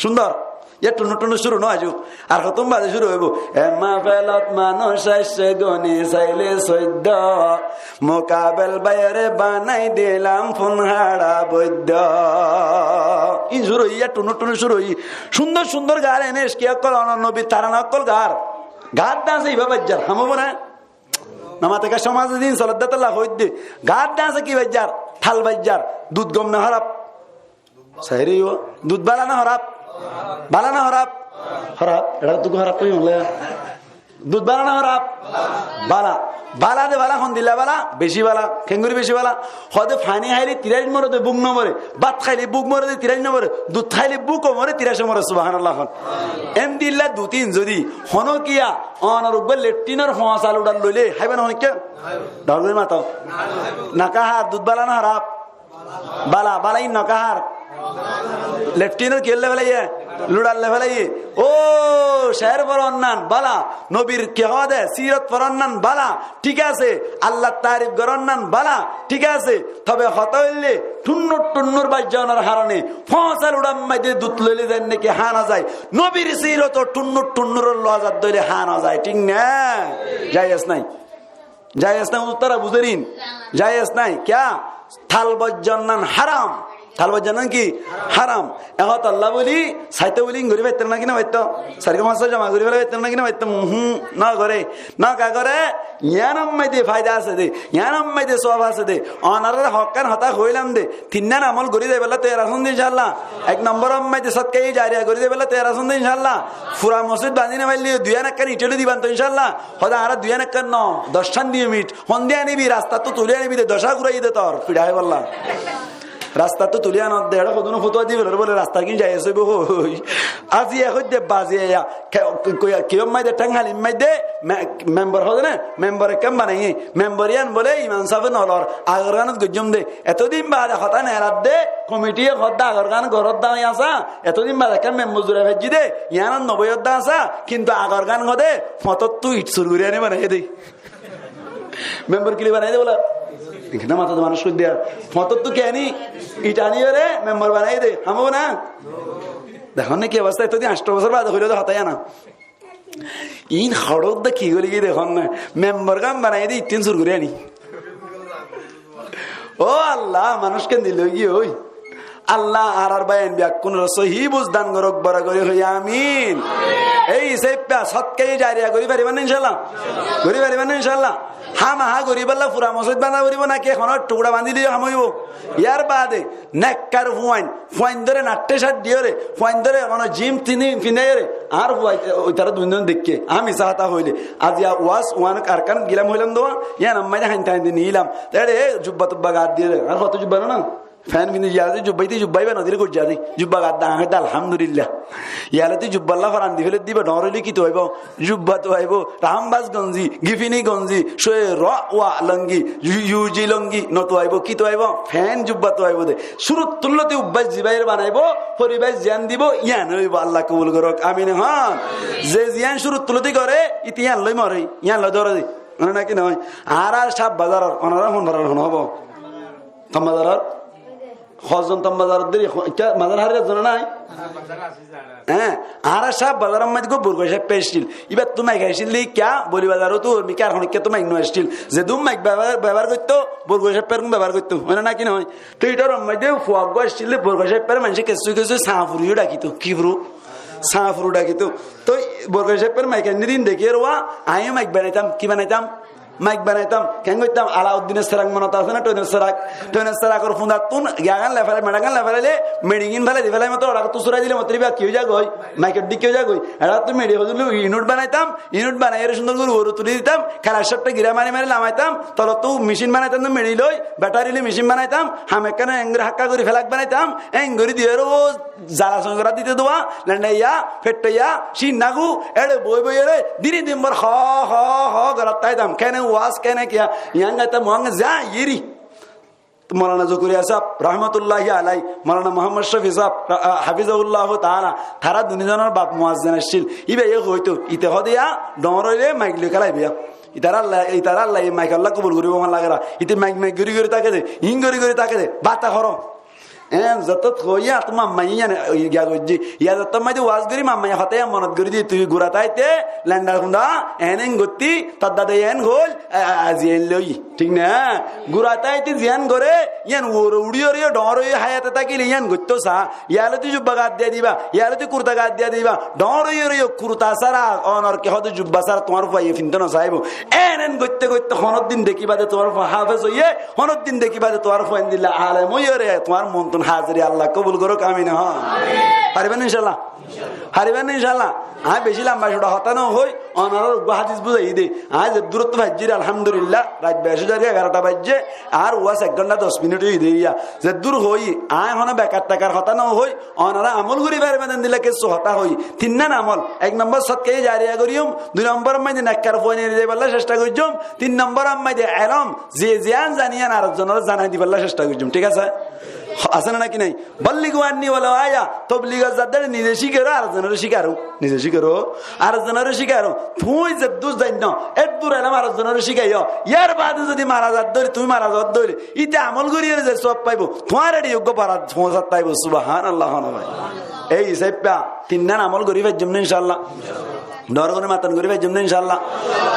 Cúndor. Yá ṭunnur ṭunnur cúru no aijjó. Ar hotún baade cúru óibo. E mahfelot manúic aiccé goni sailé soiddó, mukabel báiyore banai dilam fun haça boiddó. Ín cúru óiye, yá ṭunnur ṭunnur cúru óiye. Cúndor cúndor gaar ene ecki ókkol, onor nobir tarana ókkol gaar. Gaar de asé ibá baijjar, ham óibo né? Namate ka somaz din soladde tolla hoidde. Gaar de asé ki baijjar? Thal baijjar. Dud gom ne hóraf? Sairé yó, dud bála na hóraf? Bála na hóraf? Hóraf. Eçé dud hóraf hoiyé hoilé. Dud bála na hóraf? Bála. Bála de bála, hondilla bála? Beci bála. Kengori beci bála? Hoóde faní háile tirác more de búk no more. Bát háile búk more de tirác no more. Dud háile búk o more, tirác o more. Subhanallah. Endilla dud ín zodi honókiya onor uggwá letrinor foñsa luçar loile háiba né honókiya? Dor gori mato. Noka hár, dud bála na hóraf? Bála, bála ín noka hár? Letrinor kiyólla félaiye? Luçalla félaiye. Ó, cér foronnan bála, nobir ki hoóde, sirot foronnan bála, thík asé, Allar tarif goronnan bála, thík asé, tobe hotá óilde ṭunnur ṭunnur baijjonor harone foñsa luçar maze dud loile zenne ki há no zai, nobir sirot o ṭunnur ṭunnur loi zadde óile há no zai, thík né? Jaiz nái. Jaiz nái, huzur, tara buzérin. Jaiz nái. Kiyá? Thal baijjonnan háram. Thal baijjonnan ki? Háram. E hotá olla buli, saité buli, ín gori faitto naki no faitto? Sairgwá fañsgwá joma gori félai faitto naki no faitto? Uhum, no gore. Noka gore, yíanor maze faida asé de, yíanor maze sowab asé de. Onorare hokkán hotá hoilam de, Tinnán amol gorí zaibálla toiyar asón de incállah? Ek nomboror maze sodkaye jariya gorí zaibálla toiyar asón de incállah? Fura mosjid bañdí no faille duiyan ekkán iṭ óile diban to incállah? Hoóde añára duiyan ekkán no, doccán diyo iṭ. Hondilla anibi, rastattú tuli anibi de, doccá guraiyé de tor, fiça háibolla. Rastattú tulí anodde, eçé hodún fotuwa di felor bóle, rastar gín zai asé bói. Aziya hoidde baziya, ke-, ke-, ke-, kiyór maide, théng hálir maide, me-, membor hoó de né, membor ekkán banaiyé. Membor yían bóle imam sáfe nolor, agor gánot goijjóm de. Etodin baade hotá neeladde, komitiye hoódde agor gán goródde añí asá, etodin baade ekkán membor zura faijjí de, yíanot noboiyódde asá, kintu agor gán hoóde, fotóttu it sur gorí aní banaiyé de. Membor kili banaiyé de bóla? Ekkán matá de manúic hoódde, fotóttu ki aní, it aníyore membor banaiyé de, ham óibo na? Dekón né ki obosta, etodin añctho bosór baade hoilé de hotá yían. Iín hoçé de ki gorí giyé dekón né? Membor gán banaiyé de ittín sur gorí aní. Ó Allah, manúic ken dil ói giyé ói. Allah, añárar bái ain bekkúnore sóhi buz dan gorók, boro gorí hoiyé amin. Ei hísafe sódkaye jariya gorí faribá né incállah? Gorí faribá né incállah? Hámaha goríbolla fura mosóit bañdá foribó náki honó tukura bañdí dile ham óibo? Yar baade nekkar fuain, fuaindóre naththé cát diyóre, fuaindóre hono jim tini findaiyóre, añár fuain, e, itará duindon deikké, añí misá hotá hoilé. Aziya waz uán Arkan gílam hoilám de, yían ammá de hañti hañti niílam. Te eçé jubba tubba gaát diyóre, añár fotó jubba no na? Fén findi yalóti jubba, íte jubba íba nodile goijjá de. Jubba gaát de, añí hoidde alhamdulillah. Yalóti jubba lla foran di féle diba, dhoóñr óile ki tuaibó? Jubba tuaibó, rahambas gonzi, gifini gonzi, coye ro wa longi, yu-, yuji longi notuaibó, ki tuaibó? Fén jubba tuaibó de. Cúruttu lóti ubbás zibáye banaibó, foribás ziyán dibó, yían óibo. Allah kobul gorók, amin hon. Ze ziyán cúruttu lóti goré, íte yían loi moré, yían loi dóre de. Mane náki noó? Añára Cák Bazaror, onorá hon farar hon óibo? Tom Bazaror? Hozon Tom Bazaror deri, ho-, ekká mazar hári zone nái? Hé, añára Cák Bazaror maze uggwá Borgua sáb aiccíl. Íbattú maik aiccíl de kiyá, Boli Bazarottu, mikká ar honikká tú maik no aiccíl. Zedún maik bebohár, bebohár goittó, Borgua sáb erkóm bebohár goittó. Mane náki noó? Te ítar maze fua uggwá aiccíl de, Borgua sáb ore maincé kessú kessú Sañfuru dhakitó. Ki furu? Sañfuru dhakitó. Toi Borgua sáb ore maik ainné din dekí ar wá, añí yó maik banaitam. Ki banaitam? Maik banaitam, keén goittám? Alauddinor serak monot asé né? Thoinor serak, thoinor serakor fundattún giyagan lefélai, meçagan lefélaile, meçigín félai di félai motor, orattú surai dile motor íba ki ói zagói? Maikor dhík ói zagói. Erattú meçi hozullu inut banaitam, inut banaiyóre cúndor gorí uore tuli ditam, kelashotta gira mari mari lamaitam, tolottú micín banaitam, meçi loi, betari loi micín banaitam, ham ekkán engori hakka gorí felak banaitam, engorí diyóre ó zala soi gorá dite dua, lendaiya, fettaiya, cinnagu, eçe boi boiyóre, dini din bor ho, ho, ho gorát táitam. Kene waz, kene kiya, yián gaitam, uán za, yeri. Maulana Zokuriya sáb, rahmatullahi alai, Maulana Muhammad Shafi sáb, ra-, a, hafizahullahu taala, tará duni zonor baf muazzin accíl. Íba ye hoito, ite hode ya, dhoóñr óile maik loi kélaibo ya. Itará Allah, itará Allah, e maik Allah kobul goribo, Allah gera. Ite maik maik gori gori táke de, in gori gori táke de, bata horo. Eén zettót hoiyé, ar tuáñr ammá yián giya goijjé. Yá zettót maide waz gorí, ammá yián hotá yián monot gorí diyé, tui gura táite, lendar hunda, eén eén gottí, tor dade eén hoil, a-, a-, azi eén loi. Thík na? Gura táite ziyán goré, yián uore uçíyore, dhoóñr óiye háyate tákile yián goittó saá. Yá lóti jubba gaat diya diba, yá lóti kurta gaat diya diba, dhoóñr óiye kurta sára, onor ki hode jubba sára tuáñr fuaye fintó no saibó. Eén eén goitte goitte honóddin dekíba de tuáñr fua háfez óiye, honóddin dekíba de tuáñr fua endilla alem óiyore, tuáñr montún háziri Allah kobul gorók, amin hon. Faribá né incállah? Faribá né incállah? Añí beci lamba cúra hotá no hoi, onoráre uggwá hádis buzaiyí de. Añí zeddúrottu faijjí de, alhamdulillah, rait beci zargói egarota baijjé, ar waz ek gonthá doc minit óiye de iya. Zeddúr hoi, añí honó bekar tekar hotá no hoi, onorá amol gorí faribá de endilla kessú hotá hoi. Tinnán amol, ek nombor sodkaye jariya goijjum, dui nombor maide nekkar fua neri zaibálla cesta goijjum, tin nombor maide elóm, ze ziyán zani yián ar zonoré zanai dibolla cesta goijjum, thík asé? Asé né náki nái? Balligu anni walau aya, tobligor zadde nize cíkero, ar zonoré cíkaro, nize cíkero, ar zonoré cíkaro. Tuñí zeddúr zainno, eddúr elóm ar zonoré cíkaiyo. Yar baade zodi mara zadde óile, tuñí mara zadde óile, íte amol goríyore ze suab faibo, tuáñre eçé uggwá barat foóñsat faibo. Subhanallah, hono bái. Ei hísafe tinnán amol gorí faijjum né incállah? Dhoóñr gorí matan gorí faijjum né incállah?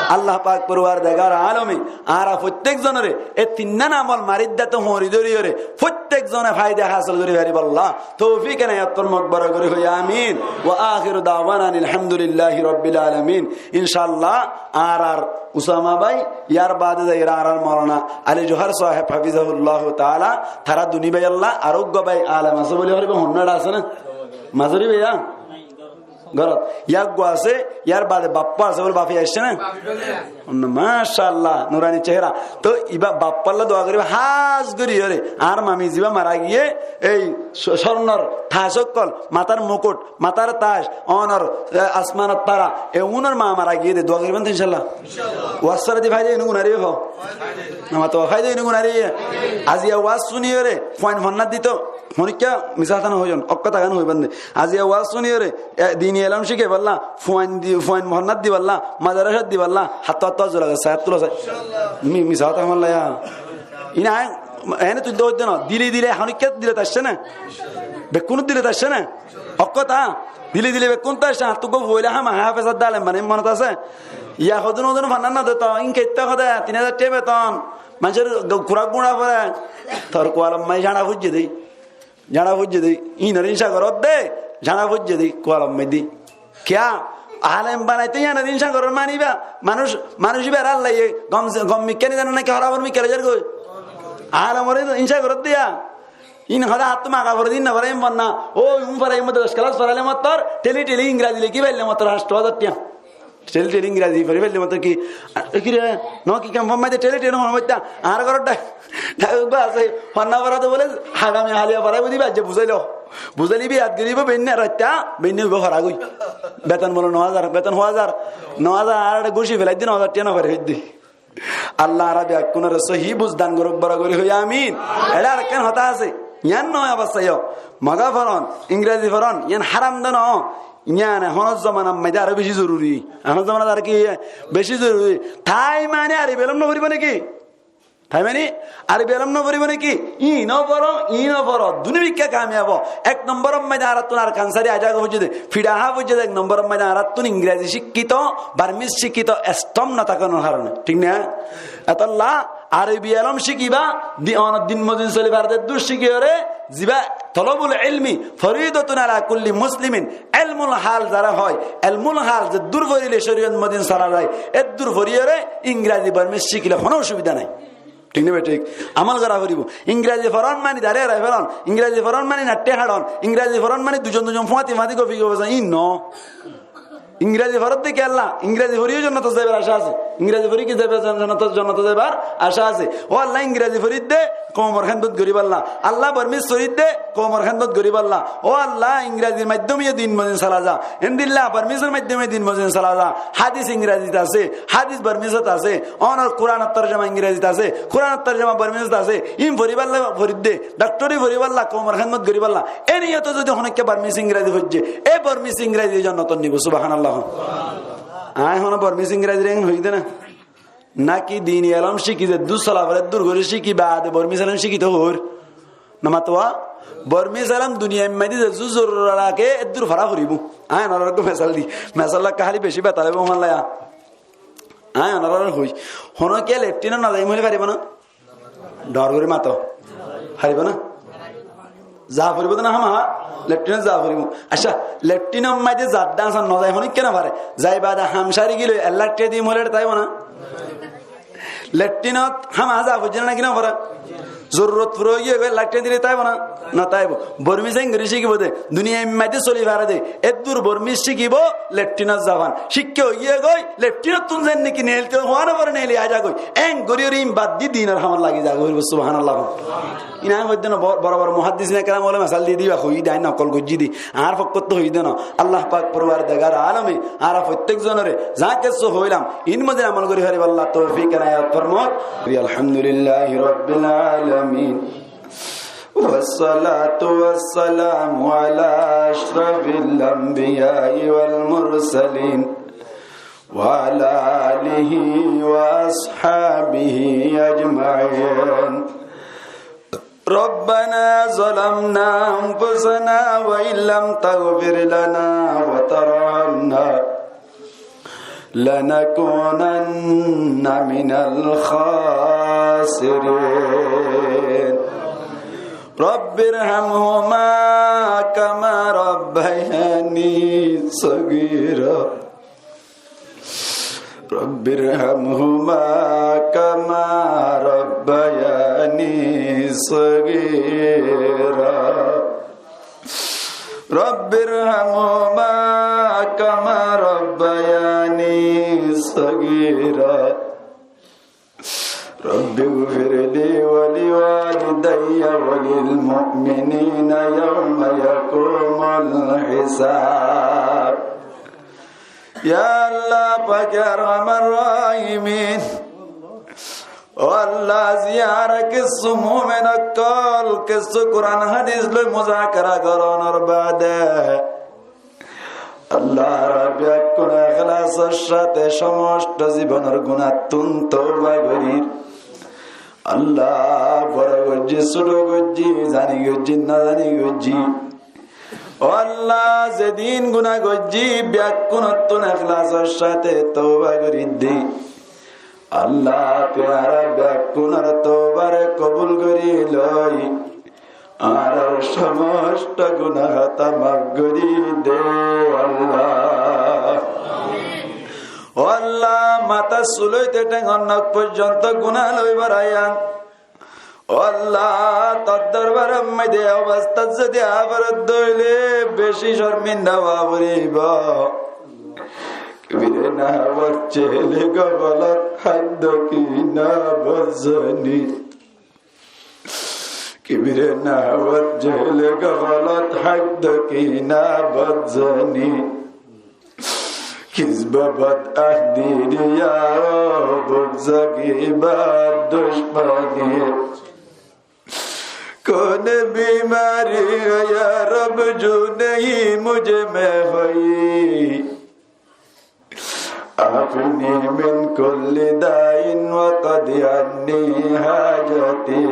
Allah pak porwardigar alome añára fottek zonore e tinnán amol mariddato hoñri dóriyore fottek zone faida hásil gorí faribálla toufik enayat formok, boro gorí hoi amin. Wa akhiru dawana anil hamdulillahi rabbil alamin. Incállah, añárar Usama bái, yar baade zaiyóre añárar Maulana Ali Johar sáheb hafizahullahu taala, tará duni bái Allah, ar uggwá bái alem asé buli hoibo, honnúa asé né? Mazori bái, a? Górot yá eggúa asé, yár baade bappá asé, bóle bafe aiccé né? Bafe. Macállah, nurani cehera. Tói ibá bappálla dua goríba, hás gorí yóre. Añár mami zibá mara giyé, ei só-, sórnor tac ókkol, matár mukut, matár tac, ónor, e, asmanor tara, e únor ma mara giyé dé, dua goríba né incállah? Incállah. Waz sára di faida óibo né guná óibo? Faida óibo. Aziya waz cúni yóre, fuain fonná dito, honikká misá hotá no hoiyón, ók hotá gán hoibán dé. Aziya waz cúni yóre, e, dini elóm cíkaibolla, fuain di-, fuain fonná dibolla, madarasát dibolla, hát, hát, hát, zula giyé, hát tula sai. Mi-, misá hotá hoibolla yá. Iín aññí, ene tui dóijjo no, dile dile, honikká dile aiccé né? Bekkúnor dile aiccé né? Ók hotá, dile dile bekkún aiccé, añáttu eggúa fuaile hámaha háfes ar dé alem banaiyum monot asé. Yá hodún hodún fonná no dito, ín keittá hodé, tin házar tiañ beton, maincór gu-, kurak gúñça foré, tor kualor maze záñça foijjé dé, záñça foijjé dé, ínor ín sá goródde, záñça foijjé dé, kualor maze dé. Kiyá? Alem banaitó yíanor ín sá gorór mani ibá, manúic, manúic ibáre Allaye gom, gom mikká no zane náki, hórabor mikká loi zargói? Alemoré ín sá goródde yá. Ín hodé añáttu maga foré dé, ín no foré, ín fonná. Ói, um foré, ín mottor doc kelás foráile mottor, theli theli ingrazi lekí faille mottor fañs házar tiañ. Theli theli ingrazi fori faille mottor ki, e, ki re, no ki kemfor maze theli theli hono moittá, añár góror dha-, dha-, uggúa asé, fonná forá de bóle, hagami haliya foraibo de, ibá aijja buzáilo. Buzáile ibá yad goríbo, beinna raitta, beinna uibá foragói. Beton bóle no házar, beton hó házar, no házar, añáre gúci felai de, no házar tiañ no fari fai de. Allah añára bekkúnore sóhi buz dan gorouk, boro gorí hoó amin. Eçé arekkán hotá asé, yián no ói abar saiyó. Maga foron, ingrazi foron, yián háram de no. Yián ehónor zomanar maze aró beci zoruri. Ehónor zomanat aró ki beci zoruri. Tái mani Arobi elóm no foribó náki? Tái mani Arobi elóm no foribó náki? Iín no foro, iín no foro. Duniyar bikká kamiyab ó. Ek nombor or maze añárattún Arkan sári aijja foijjé de, fiça há foijjé de, ek nombor or maze añárattún ingrazi cíkkito, Barmis cíkkito estom no tákanor haróne. Thík na? Etolla Arobi elóm cíkiba, di-, onor din mozin soli fare de eddúr cíkiyóre, zibá tolobul ilmi foridatun ala kulli muslimin, elmul hal zaré hoó, elmul hal zeddúr forile córiyot mozin sola zai, eddúr foriyóre ingrazi Barmis cíkile honó osubida nái. Thík né bethík? Amol gora foribó. Ingrazi foron mani dare erai felon, ingrazi foron mani natthi haçon, ingrazi foron mani duizon duizon fuáñti fuáñti gofi gofi zon, ín no. Ingrazi foródde kiyólla? Ingrazi foriyó jonnotot zaibar acá asé. Ingrazi fori ki zaibar, jon-, jonnotot, jonnotot zaibar acá asé. Ó Allah, ingrazi forídde koumor héndot goríballa. Allah, Barmis forídde koumor héndot goríballa. Ó Allah, ingrazir maiddóme din mozin sola za. Endilla Barmisor maiddóme din mozin sola za. Hádis ingrazit asé, hádis Barmisot asé. Ónor Kuranor torjoma ingrazit asé, Kuranor torjoma Barmisot asé. Ín foríballa forídde, dhokthori foríballa, koumor héndot goríballa. E niyote zodi honókka Barmis ingrazi foijjé, e Barmis ingrazi jonnotot nibó, subhánallah. Aññí honó Barmis ingrazi re hoiyí de na. Náki dini elóm cíki zeddúr sola fare eddúr gorí cíki baade Barmis elóm cíkito hoóir? No mató wa? Barmis elóm duniyair maze zeddúr zorurot raké eddúr fora foribó. Aññí onorare eggúa mesal di. Mesal ekká háli beci betar óibo hoólla yá. Aññí onorare hoói. Honókka letrinot no zaiyum hoilé faribó na? Dhoóñr gorí mato. Faribó na? Za foribó de na hámaha? Letrinot za foribó. Accá, letrinor maze zadde asé, no zai, honókka no fare. Zai baade ham sári gilé ek lak tiañ diyum hoilé táibo na? Letrinot hámaha za foijjé na náki no fore? Zorurot fura ói giyé goi, ek lak tiañ dile táibo na? No táibo. Barmis eén gorí cíkibo de, duniyair maze soli fare de, eddúr Barmis cíkibo, letrinot za fan. Cíkka ói giyé goi, letrinottún zeén niki neelito, huá no fore neeli aái za goi. Eén gorí gorí ín bad di dinor hamot lagi za goi, subhánallah. Iín aññí hoóidde no, bor-, boro boro muháddisine keram ókkole mesal di diba, hoiyí de, aññí nokol goijjí de, añár fokkóttu hoiyí de no. Allah pak Porwardegar alome añára fottek zonore za kessú hoilam, iín mozin amol gorí faribálla toufik enayot formok. Alhamdulillahi Rabbil Alamin. والصلاة والسلام على أشرف الأنبياء والمرسلين وعلى آله وأصحابه أجمعين. ربنا ظلمنا أنفسنا وإن لم تغفر لنا وترحمنا لنكونن من الخاسرين. رب ارحمهما كما ربياني صغيرا. رب ارحمهما كما ربياني صغيرا. رب ارحمهما رب اغفر لي ولوالدي وللمؤمنين يوم يقوم الحساب. Ya Allah, Pak Arhamar Rahimin. Ó Allah, aijja añára kessú mumin ókkol, kessú Kuran hadis loi muzakara gorónor baade Allah, añára beggúne ehlasor sáte somosto zibonor gunáttun touba gorír. Allah, boro goijjí, sóto goijjí, zani goijjí, no zani goijjí. Ó Allah, zedún guná goijjí, beggúnottún ehlasor sáte touba gorí dé. Allah, tui añára beggúnor toubare kobul gorí loi, añárar somosto guná hátá maf gorí de, Allah. Ó Allah, matár sul óite théngor nok foijjonto guná loi barayan. Ó Allah, tor dorbaror maze e obostát zodi abar dóile beci corminda ówa foribó. Kibire nahawat jehele gafalot haddo ki na bozani. Kibire nahawat jehele gafalot haddo ki na bozani. Kizba bad ahdi riya, bugza gibat dushmani. Kaun bimari hai ya Rab, jo nahi mujh mein hai. Afini min kulli da'in wa qdi anni hajati.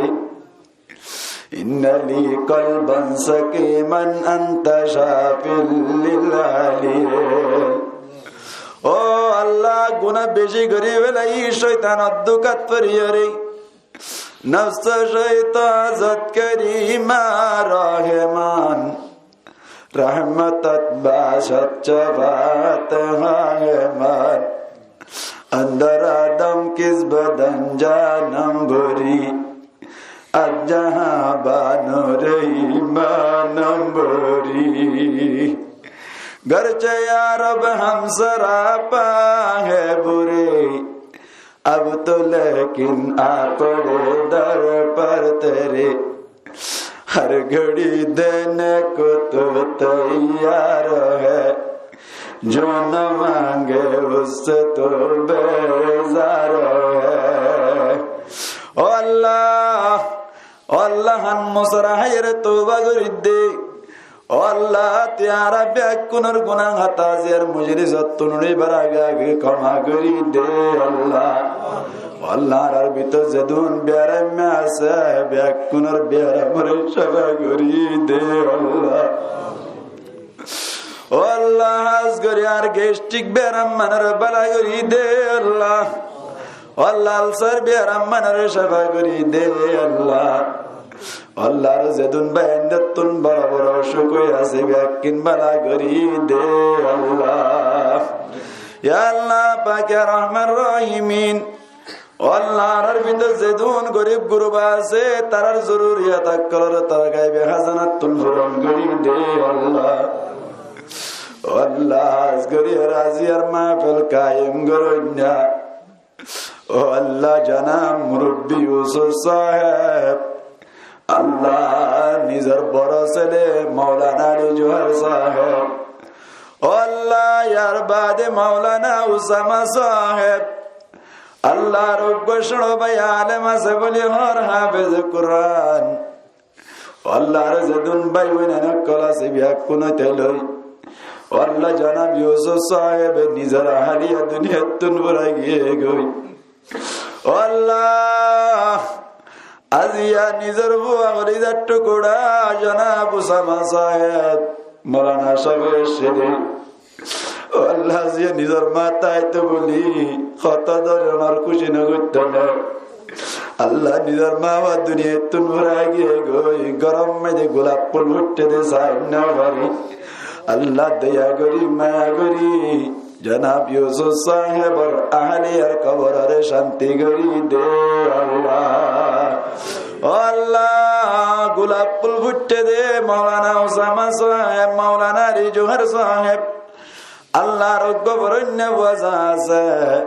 Inna li qalban saqiman anta shafil lil alil. Ó Allah, guná beci gorí félaiyi, cóitanor dúkat foriyóre. Nafs cóitan azad gorí ma Rahman. Rahmatot bashad shafaat Rahman. Andar adam kis badan janam buri. Ar jahan ba nure imanam buri. Garche ya Rab hum sarapa hai bure. Ab to lekin aa pade dar par tere. Har ghadi dene ko tu taiyar hai. Jo na mange usse tu bezar hai. Ó Allah, ó Allah, hán mosóra háiyore touba gorí de. Ó Allah, tui añára beggúnor guná hátá aijjar mojlisottún uçíbar age age kóma gorí de, Allah. Ó Allah, añárar bútore zedún beram asé, beggúnor beramoré cífa gorí de, Allah. Ó Allah, hás gorí añár gastrik berammanóre bála gorí de, Allah. Ó Allah, alsar berammanóre cífa gorí de, Allah. Ó Allah, añárar zedún báiyaindóttun boro boro ocúk ói asé, beggín bála gorí de, Allah. Ya Allah, Pak Arhamar Rahimin. Ó Allah, añárar bútore zedún gorib gurba asé, tarár zoruriyat ókkolore tor gaibi házanattún furon gorí de, Allah. Ó Allah, hás gorí aijjar mahfil kayem goróinna. Ó Allah, janab murubbi Yusuf sáheb, Allah, nizor boro sele Moulana Ali Johar sáheb. Ó Allah, yar bade Moulana Usama sáheb. Allah, añárar uggwá cóñço bái alem asé buli hoór, hafeze Kuran. Ó Allah, añárar zedún bái boin ókkol asé beggún óite loi. Ó Allah, janab Yusuf sáhebe nizor ahaliya duniyattún furai giyé goi. Ó Allah, aijja nizor fua kolizar tukura janab Usama sáheb, Moulana sáheb eccé de. Ó Allah, aijja nizor maa táito buli hotá dóri onor kúci no goittó né. Allah, nizor maa duniyattún furai giyé goi, góror maze gulaf ful fuitte de sai no fari. Allah, doya gorí, maya gorí, janab Yusuf sáhebor ahaliyar koborore cánti gorí de, Allah. Ó Allah, gulaf ful fuitte de Moulana Usama sáheb, Moulana Ali Johar sáheb, Allah, añárar uggwá boro ainna fua asé.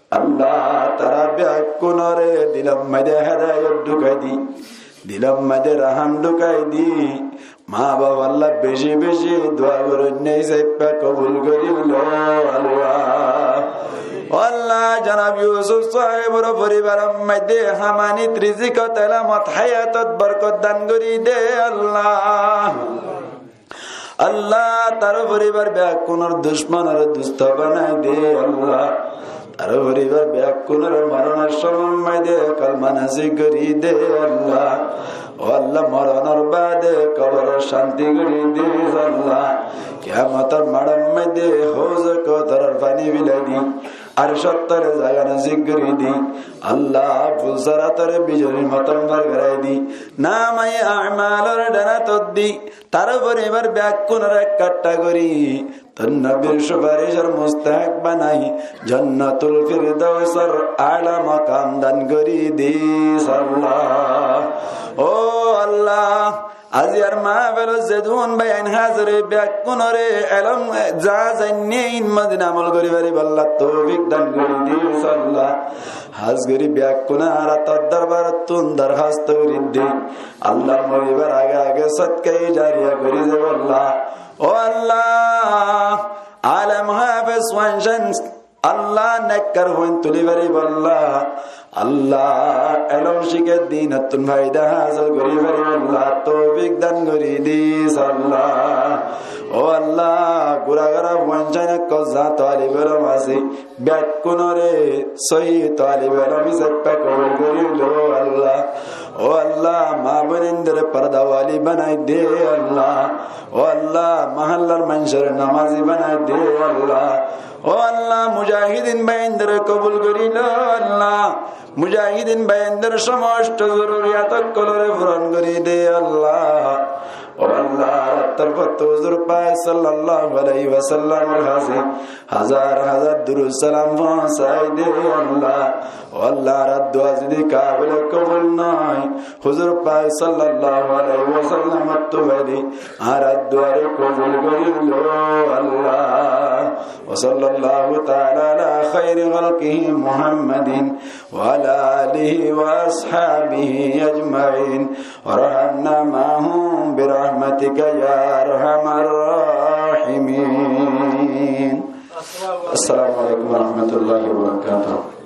Allah, tará bek Beggúnore dilor maze hedayot dhukai di, dilor maze raham dhukai di. Maa baf Allah beci beci dua goróinne, sibá kobul gorí lo Allah. Ó Allah, janab Yusuf sáhebor foribaror maze hámanit, rizikot, elomot, hayatot borkot dan gorí de Allah. Allah, tar foribar beggúnor ducmonore dust banai de Allah. Tar foribar beggúnore moronor somot maze kalma nosib gorí de Allah. Ó Allah, moronor bade koborot cánti gorí de Allah. Kiyamotor maçor maze Hauze Kousoror faní filai di, Arcor tole zaga nosib gorí di Allah. Ful Siratore bijolir moton far gorai di, namaye amalore dhanat di, tar foribar beggúnore ekkattha gorí tor nobir sufaricor mustahek banai Jannatul Firdausor ala makam dan gorí de Allah. Ó Allah, aijjar mahfilot zedún báiyain házir, beggúnore elom za zainne in mazin amol gorí faribálla toufik dan gorí de Allah. Hás gorí beggúnore tor dorbarottún dorhast gorí de Allah, moribar age age sodkaye jariya gorí de Allah. Ó Allah, alem háfez fuain cán Allah, nekkar fuain tuli faribálla Allah, elom cíke dinottún faida hásil gorí faribálla toufik dan gorí de Allah. Ó Allah, gura gura fuain cán okkol za talib elom asé, beggúnore sóhi talib elom hísabe kobul gorí lo Allah. Ó Allah, maa boinindore fordawali banai de Allah. Ó Allah, mahallar maincóre nomazi banai de Allah. Ó Allah, mujahidin báiyaindore kobul gorí lo Allah. Mujahidin báiyaindor somosto zoruriyat okkolore furon gorí de Allah. Ó Allah, añárar torfóttu Huzur Pak sallallahu alaihi wasallamor hañsé házar házar durud salam foóñsai de Allah. Ó Allah, añárar dua zodi kabile kobul no ói, Huzur Pak sallallahu alaihi wasallamottu faile añárar duare kobul gorí lo Allah. وصلى الله تعالى على خير خلقه محمد وعلى آله وأصحابه أجمعين، وارحمنا معهم برحمتك يا أرحم الراحمين. السلام عليكم ورحمة الله وبركاته.